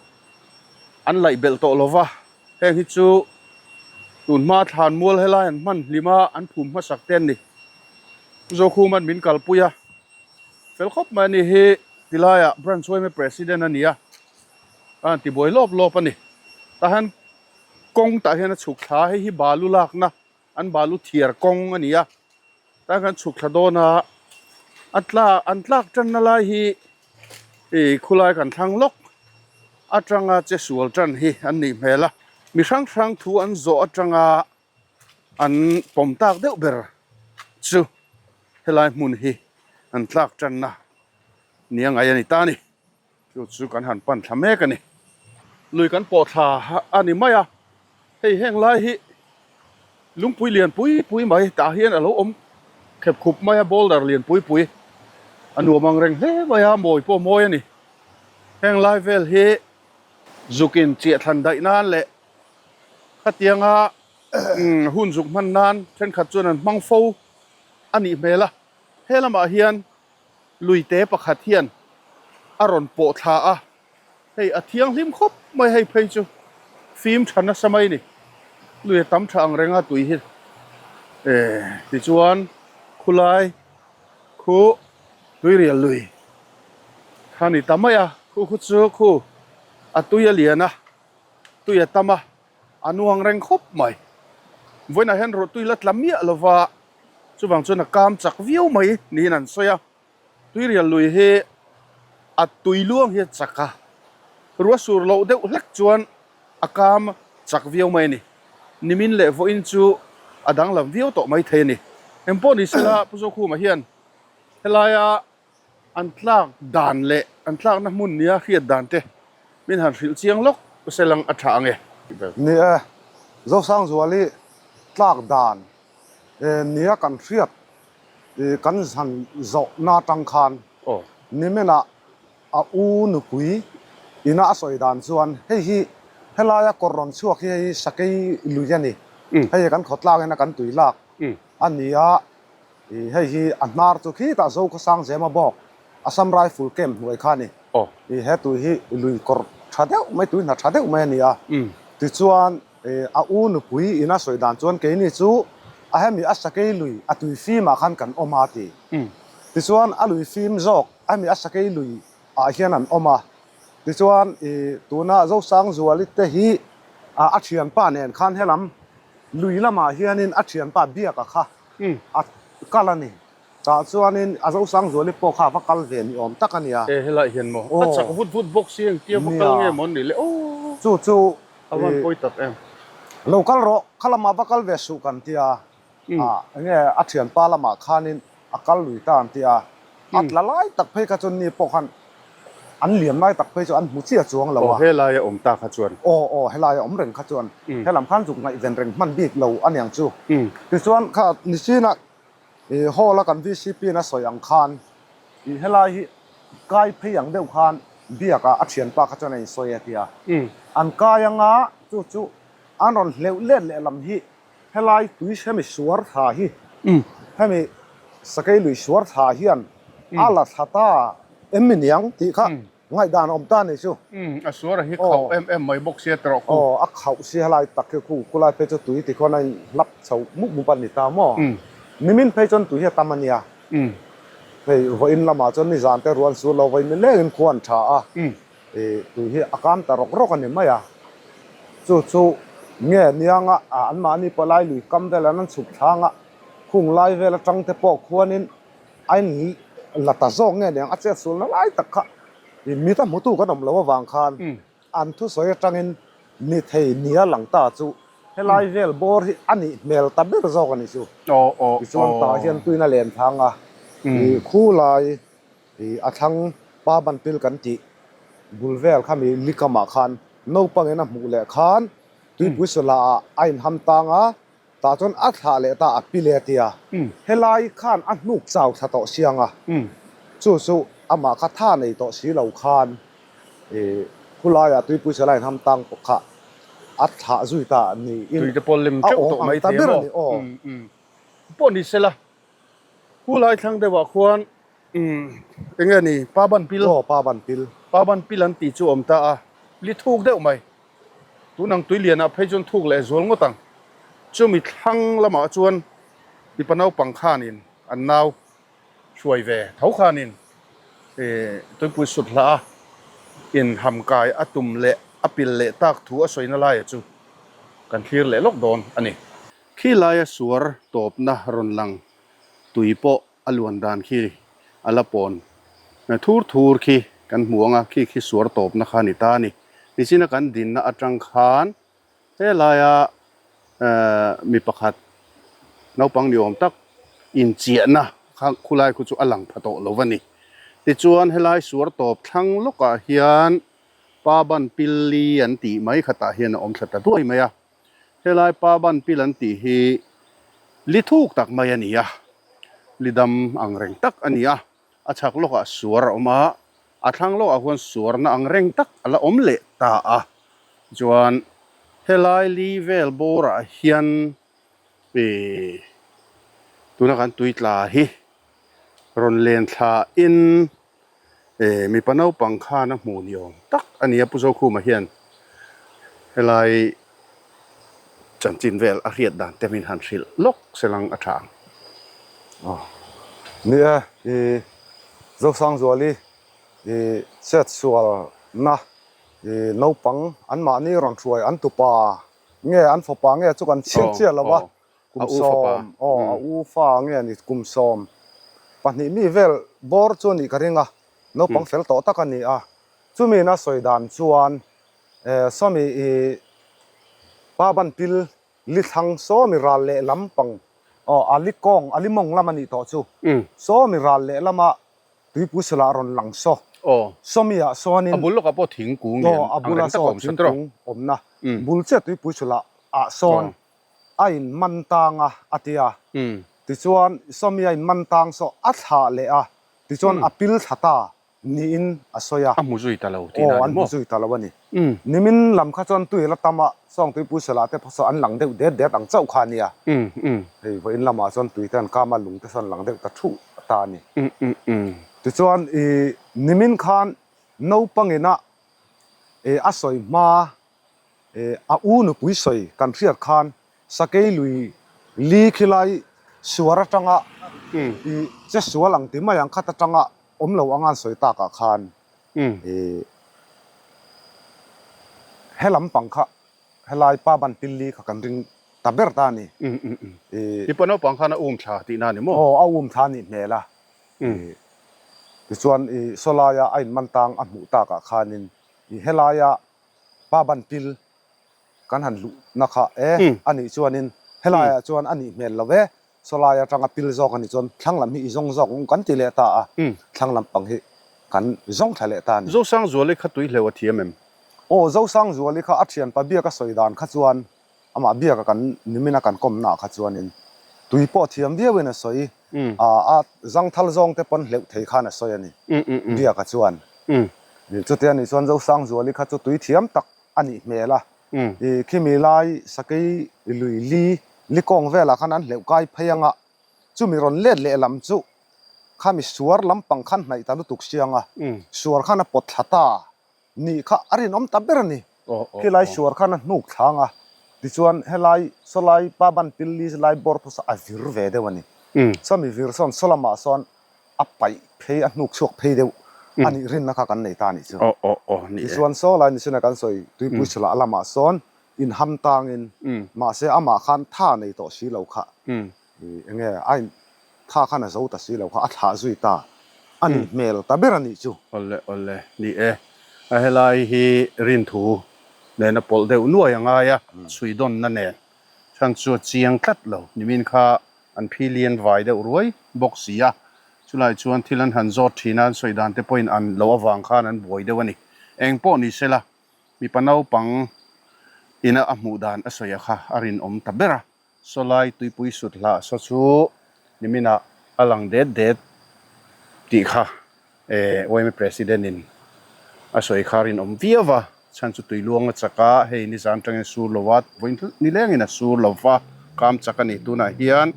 an laih belh tawh lo va, heng hi chu tun hma thlan mual helai an hman hlim a, an phum hmasak te an ni. Zokhuman min kalpui a, fel khawp mai a ni hi tilaiah branch yma president a ni a, a han tibuai lawp lawp a ni. Tah hian kawng tah hian a chhuk thla a, hei hi balu lakna An balu thiar kawng a ni a, tlai khan chhuk thla dawn a, a tla an tlak tanna lai hi ih khulai kan thlang lawk atanga che sual tan hi an nih hmel a, mi hrang hrang thu an zawh atanga an pawm tak deuh ber chu helai hmun hi an tlak tanna nia ngai a ni ta a ni. Chu chu kan han pan thla mek a ni. Lui kan pawh thla a ni mai a, hei heng lai hi lungpui lian pui pui mai tah hian a lo awm khep khup mai a, boulder lian pui pui a nuam ang reng hle mai a, mawi pawh mawi a ni. Heng lai vel hi zukin chiah thlan daih nan leh khatianga hun zuk hman nan thenkhat chuan an hmang fo a nih hmel a. He lamah hian luite pakhat hian a rawn pawh thla a, hei a thianghlim khawp mai hei phei chu fim tha nasa mai a ni. Lui a tam tha ang reng a tui hi eh tichuan khulai khu tuirial lui kha ni ta mai a, khu khu chu khu a tui a lian a, tui a tam a. A nuang reng khawp mai. Vawiinah hian ruahtui la tla miah lova, chuvang chuan a kam chak viau mai niin an sawi a. Tuirial lui hi a tui luang hi a chak a, ruah sur loh deuh hlek chuan a kam chak viau mai a ni. Nimin leh vawiin chu a danglam viau tawh mai thei a ni. Engpawh ni sela Pu Zokhuma hian helaia An tlak dan leh an tlakna hmun nia hriat dan te min han hrilh chiang lawk selang a tha ang e. Ni e, Zosangzuali tlak dan nia kan hriat kan han zawhna atang khan niminah a u nupui ina a sawi dan chuan hei hi helaia kawr rawn chhuak hi hei hi sakei lui a ni, hei hi kan khawtlangin a kan tui lak a ni a. Ih hei hi a hnar chu khitah Zokhawsang Zema bawk Assam Rifle camp hnuai kha a ni. Ih he tui hi lui kawr tha deuh mai tui hna tha deuh mai a ni a. Tichuan ih a u nupui ina sawi dan chuan keini chu a hemi a sakei lui a tui fim ah khan kan awm a ti. Tichuan a lui fim zawk a hemi a sakei lui ah hian an awm a. Tichuan ih tuna Zosangzuali te hi a thianpa nen khan helam lui lamah hianin a thianpa Biaka kha a kal a ni. Tah chuanin a Zosangzuali pawh kha a va kal ve ni awm tak a nia. E helai hian maw? A chak vut vut bawk si engtia va kal nge maw an nih le aw. Chu chu A van pawi tak em. Lo kal rawh, kha lamah va kal ve suh kan tia. Enge a thianpa lamah khanin a kal lui ta an tia. A tla lai tak phei kha chuan mi pawh khan an liam lai tak phei chu an hmu chiah chuang lo a. Aw helai a awm ta kha chuan. Aw aw helai a awm reng kha chuan helam khan zuk ngaihven reng hman bik lo a niang chu. Tichuan kha nichinah ih hall a kan VCP in a sawi ang khan ih helai hi kai phei ang deuh khan biak ah a thianpa kha chuan a insawi a tia. An kai anga chu chu an rawn hleuh let lehlam hi Helai tui hemi suar thla hi hemi sakei lui suar thla hian a la thla ta em mi niang tih kha ngaihdan a awm ta ni chu. A suar a hi khauh em em mai bawk sia tawh khu. Aw a khauh si helai tak hi khu khulai phei chu tui ti khuan a in hlap chho mup mup a ni ta maw. Nimin phei chuan tui hi a tam a nia. Hei vawiin lamah chuan nizan te ruan sur lo vawiin nilengin khua an tha a. Ih tui hi a kam ta rawk rawk a ni mai a, chu chu nge nianga anmahni pawh lai lui kam vel an an chhuk thlanga khung lai vel atang te pawh khuanin a in la ta zawk nge niang a chet sulna lai tak kha ih mit a hmutu kan awm lo avang khan an thusawi atangin ni thei nia lang ta chu helai vel bawr hi a nih hmel ta ber zawk a ni chu tichuan tah hian tuina len thlang a ih khu lai Ih a thlang pa ban pil kan tih bul vel kha mi likamah khan naupangin a hmuh leh khan tuipui sawla ah a inham tang a, tah chuan a thlah leh ta a pi leh a tia. Helai khan a hnuk chau thla tawh siang a, chu chu amah kha tha nei tawh si lo khan ih khulaiah tuipui sawla a inham tang pawh kha a thlah zui ta niin a awm ang ta ber a ni aw. Pawh ni sela Pu lai thlang deuhah khuan eng nge ni pa ban pil aw pa ban pil pa ban pil an tih chu a awm ta a li thuk deuh mai tun ang tui lianah phei chuan thuk leh zual ngawt ang chumi thlang lamah chuan mipa naupang khanin an nau hruai ve tho khanin ih tuipui sut hlah a inhamkai a tum leh a pil leh tak thu a sawina laia chu kan thlir leh lawk dawn a ni. Khi laia suar tawpna rawn lang tui pawh a luan dan khi a la pawn thur thur khi kan hmu ang a, khi khi suar tawpna kha a ni ta a ni. Nichina kan dinna atang khan helaia mi pakhat naupang ni awm tak inchiahna kha khulai khu chu a lang pha tawh lo va ni. Tichuan helai suar tawp thlang lawkah hian pa ban pil li an tih mai khatah hian a awm thla ta duai mai a. Helai pa ban pil an tih hi li thuk tak mai a ni a, li dam ang reng tak a ni a, a chhak lawkah suar a awm a, a thlang lawkah khuan suarna ang reng tak a la awm leh ta a, chuan helai li vel bawrah hian ih tuna kan tui tla hi. Rawn len thla in eh mipa naupang khan a hmuh ni awm tak a ni a, Pu Zokhuma hian helai chanchin vel a hriat dan te min han hrilh lawk se lang a tha ang. Aw ni e, i Zosangzuali i chet sualna i naupang anmahni rawn hruai an tupa nge an fapa nge chu kan chhiat chiah lo a, Kum sawm, aw a u fa nge ni kum 12 mi vel bawr chu a nih ka ring a, naupang fel tawh tak a ni a. Chumi na sawi dan chuan sawmi i pa ban pil li thlang sawmi ral leh lam pang aw a li kawng a li mawng lam a nih tawh chu sawmi ral leh lama tuipui sawlah rawn lang saw sawmi ah sawnin A bul lawkah pawh thingkung lian ang reng tak a awm sa tawh. Awmna bul chiah tuipui sawlah ah sawn a in man tang a, a ti a. Tichuan, Sawmi a in man tang saw a thlah leh a, tichuan a pil thla ta niin a sawi a. A hmu zui ta lo tih na Aw, a an ni maw? hmu zui ta lo a ni. Nimin lam kha chuan tui la tam a, Sawngtuipui Sela te pawh saw an lang deuh det det ang chauh kha a nia. Hei vawiin lamah chuan tui te an kam a, lung te saw an lang deuh ta thuh ta a ni. Tichuan, i nimin khan naupangina a sawi hma A u nupui sawi kan hriat khan sakei lui li khi lai suar atanga i che sual ang ti mai ang khat atanga awm lo anga an sawi takah khan i he lampang kha helai pa ban pil li kha kan ring ta ber ta a ni. I pa naupang khan a um thla tihna a ni maw? Aw a um thla a nih hmel a. Tichuan i sawlaia a inman tang a hmuh takah khanin i helaia Pa ban pil kan han luhna kha e a nih chuanin helaiah chuan a nih hmel lo e, sawlai atanga pil zawk a nih chuan thlang lam hi i zawng zawk ang kan ti leh ta a, thlang lam pang hi kan zawng thla leh ta a ni. Zosangzuali kha tui hleuh a thiam em? Aw, Zosangzuali kha a thianpa biaka sawi dan kha chuan Amah biaka kan nimina kan kawmnaah kha chuanin tui pawh thiam viauin a sawi a, a zangthal zawng te pawn hleuh thei khan a sawi a ni biaka chuan. Chutia nih chuan Zosangzuali kha chu tui thiam tak a nih hmel a, i khimi lai sakei lui li li kawng velah khan an hleuh kai phei anga chumi rawn let lehlam chu khami suar lampang khan hnaih ta lutuk siang a, suar khan a pawt thla ta. Nih kha a rinawm ta ber a ni. Khilai suar khan a hnuk thlang a, tichuan helai sawlai pa ban pil li lai bawr pawh saw a vir ve deuh a ni. Sawmi vir sawn saw lamah sawn a paih phei a hnuk chhuak phei deuh a nih rinna kha kan nei ta a nih chu. Tichuan sawlai ni chuna kan sawi tuipui chhulah lamah sawn inham tangin mahse amah khan tha nei tawh si lo kha Enge a in tha khan a zo ta si lo kha a thlah zui ta a nih hmel ta ber a nih chu. Awle awle ni e, a helai hi rinthu nena pawlh deuh nuai a ngai a, chhuidawnna nen chhan chu a chiang tlat lo. Nimin kha an phi lian vai deuh ruai bawk si a, chulai chuan thil an han zawt thin a, an sawi dan te pawhin an loh avang khan an buai deuh a ni. Eng pawh ni sela, mipa naupang ina a hmuh dan a sawi a kha a rinawm ta ber a. Sawlai tuipui sut hlah saw chu niminah a lang det det tih kha yma President in a sawi kha rinawm viau va, chhan chu tui luang a chak a, hei nizan tangin sur lo a, vawiin nilengin a sur lo va, kam chak a ni tunah hian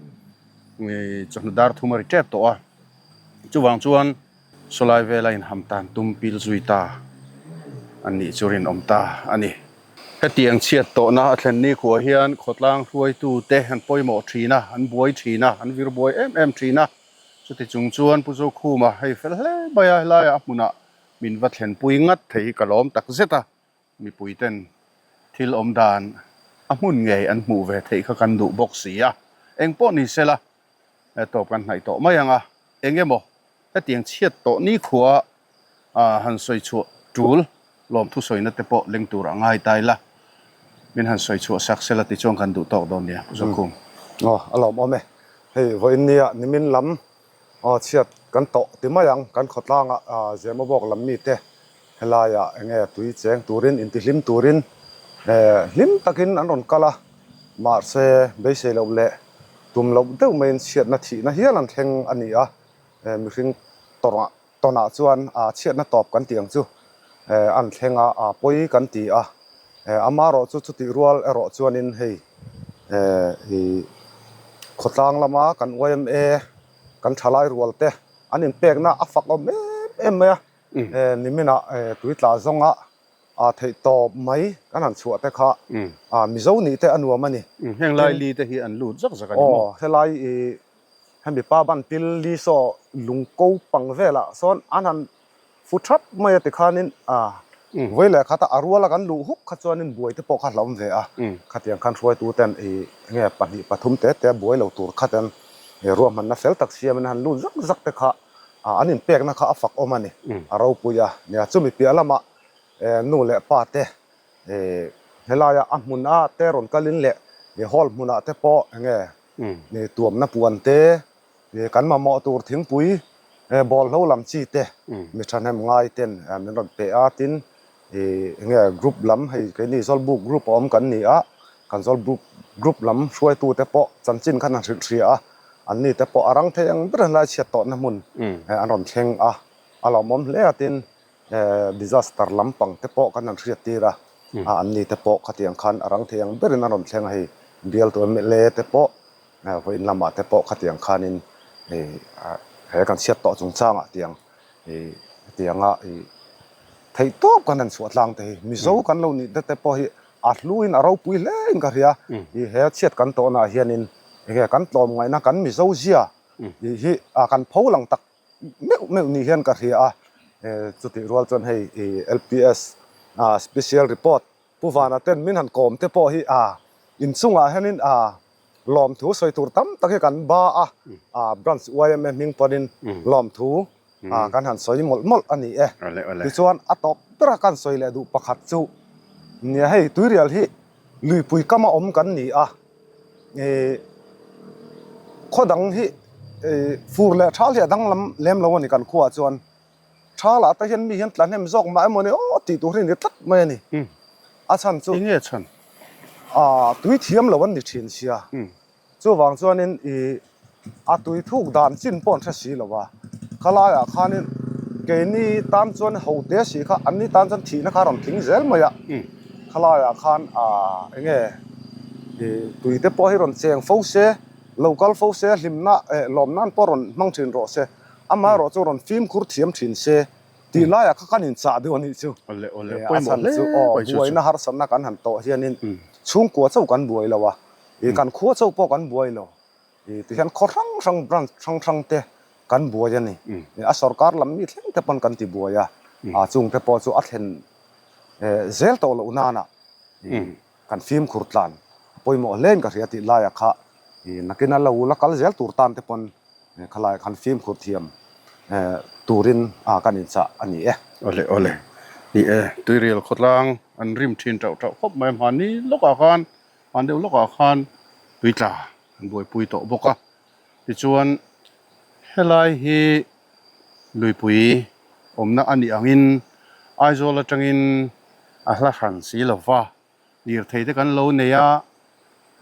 chawhnu dar thum a ri tep tawh a, chuvang chuan Sawlai vela inham tan tum pil zui ta an nih chu rinawm ta a ni. Hetiang chhiat tawhna a thlen nikhua hian khawtlang hruaitute an pawimawh thin a, an buai thin a, an vir buai em em thin a. Chuti chung chuan Pu Zokhuma hei fel hle mai a, helaiah a hmunah min va thlenpui ngat thei hi ka lawm tak zet a, mipuiten thil awm dan a hmun ngei an hmuh ve theih kha kan duh bawk si a, engpawh ni sela tawp kan hnaih tawh mai ang a, eng emaw hetiang chhiat tawh nikhua han sawi chhuah tul lawmthu sawina te pawh leng tur a ngai ta ila, min han sawi chhuah sak sela tichuan kan duh tawk dawn nia Pu Zokhum. Aw, a lawmawm e. Hei vawiin nia nimin lam aw chhiat kan tawh ti mai ang, kan khawtlanga Zemabawk lam mite helaiah eng nge tui cheng turin intihlim turin hlim takin an rawn kal a, mahse beisei loh leh Tum loh deuh maiin chhiatna thihna hial an thleng a ni a, mihring tawrh tawnah chuan chhiatna tawp kan tih ang chu an thleng a, a pawi kan ti a. Amaherawh chu chutih rual erawh chuanin hei i khawtlang lama kan yma kan thalai rual te. An inpekna a fak awm em em mai a, niminah tui tla zawnga theih tawp mai kan han chhuah te kha Mizo nih te a nuam a ni. Heng lai li te hi an lut zak zak a ni maw? Aw, helai i hemi pa ban pil li saw lung ko pang velah sawn an han fu thap mai a tikhanin vawi leh khat a a ruala kan luh huk kha chuanin buai te pawh kha hlauhawm ve a, khatiang khan hruaitu ten i enge pahnih pathum te te buai lo tur khaten ruahmanna fel tak siamin han lut zak zak te kha an inpekna kha a fak awm a ni, a ropui a nia. Chumi piah lamah nu leh pa te helaia a hmun a te rawn kalin leh hall hmunah te pawh enge tuamna puan te Kan mamawh tur thingpui bawlhlo lam chi te mi thahnem ngai ten min rawn pe a, tin enge group lam hei keini Zawlbuk group a awm kan ni a, kan Zawlbuk group lam hruaitu te pawh chanchin khan an hrilh hria a, an ni te pawh a rang thei ang ber helai chhiat tawhna hmun an rawn thleng a, a lawmawm hle a, tin disaster lampang te pawh kan han hriat tir a, an ni te pawh khatiang khan a rang thei ang berin an rawn thleng a, hei bialtu mla te pawh Vawiin lamah te pawh khatiang khanin he kan chhiat tawh chungchangah tiang hetianga theih tawp kan han chhuah tlang te hi Mizo kan lo nih te te pawh hi a hluin a ropui hle in ka hria. He chhiat kan tawhnaah hianin enge kan tlawm ngaihna kan Mizo zia hi kan pho lang tak meuh meuh ni hian ka hria a. Chutih rual chuan hei LPS special report Pu Vana ten min han kawm te pawh hi a inchungah hianin a lawmthu sawi tur tam tak hi kan ba a, a branch yma hming pawhin lawmthu kan han sawi mawlh mawlh a ni e. Tichuan a tawp bera kan sawi leh duh pakhat chu nia hei Tuirial hi luipui kama awm kan ni a, khaw dang hi fur leh thal hi a danglam lem lo a ni kan khuaah chuan. Tha lah te hian mi hian tla hnem zawk mah emaw ni aw tih tur hi ni tlat mai a ni. A chhan chu. Enge a chhan? Aa tui thiam lo an ni thin sia. Chuvang chuanin i a tui thuk dan chin pawh an hre si lo a. Khalaiah khanin keini tan chuan ho te si kha anni tan chuan thihna kha a rawn tling zel mai a. Khalaiah khan aa enge i tui te pawh hi rawn cheng fo se, lo kal fo se, hlimna eh lawmnan pawh rawn hmang thin rawh se. Amaherawh chu rawn fimkhur thiam thin se tih laiah kha kan inchah deuh a nih chu. A chhan chu aw buaina harsatna kan han tawh hianin chhungkua chauh kan buai lo a, kan khua chauh pawh kan buai lo. Tihian khaw hrang hrang branch hrang hrang te kan buai a ni. A sorkar lam mi thleng te pawn kan ti buai a, chung te pawh chu a thlen zel tawh loh nana kan fimkhur tlan a pawimawh hlein ka hria tih laiah kha nakina lo la kal zel tur tan te pawn Khalai khan fimkhur thiam turin kan inchah a ni e. Awle awle. Ni e, Tuirial khawtlang an rim thin tauh tauh khawp mai a, hmanni lawkah khan, hman deuh lawkah khan tuitla an buaipui tawh bawk a. Tichuan helai hi luipui awmna a nih angin Aizawl atangin a hla hran si lova, Lirthei te kan lo nei a,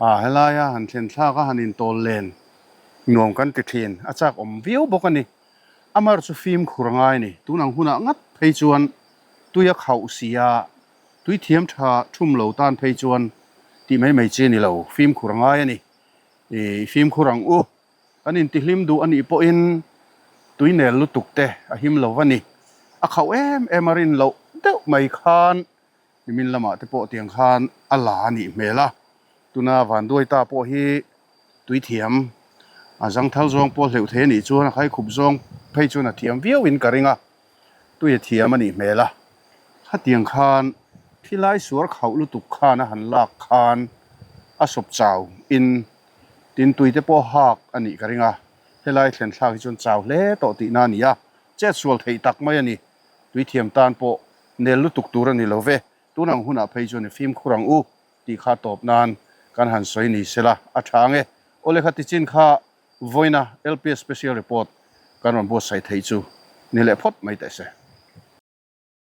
ah helaia han thlen thlak a han intawl len nuam kan ti thin, a chak awm viau bawk a ni. Amar chu fimkhur a ngai a ni, tun ang hunah ngat phei chuan tui a khauh si a, tui thiam tha thum lo tan phei chuan tih mai mai chi a ni lo, fimkhur a ngai a ni. I fimkhur ang u, kan intihlim duh a nih pawhin tui nel lutuk te a him lo va ni, a khauh em em a rin loh deuh mai khan Nimin lamah te pawh tiang khan a la a nih hmel a, tuna Vanduai ta pawh hi tui thiam a zangthal zawng pawh hleuh thei a nih chuan a khaikhup zawng phei chuan a thiam viau in ka ring a, tui a thiam a nih hmel a, khatiang khan thilai suar khauh lutuk khan a han lak khan a sawp chau in tin tui te pawh hak a nih ka ring a, helai thlen thlak hi chuan chau hle tawh tihna a ni a, chet sual theih tak mai a ni. Tui thiam tan pawh nel lutuk tur a ni lo ve, tun ang hunah phei chuan i fimkhur ang u tih kha tawp nan kan han sawi ni sela a tha ang e. Awle kha tichin kha vawiina LPS Special Report kan rawn buatsaih theih chu ni leh phawt mai teh se.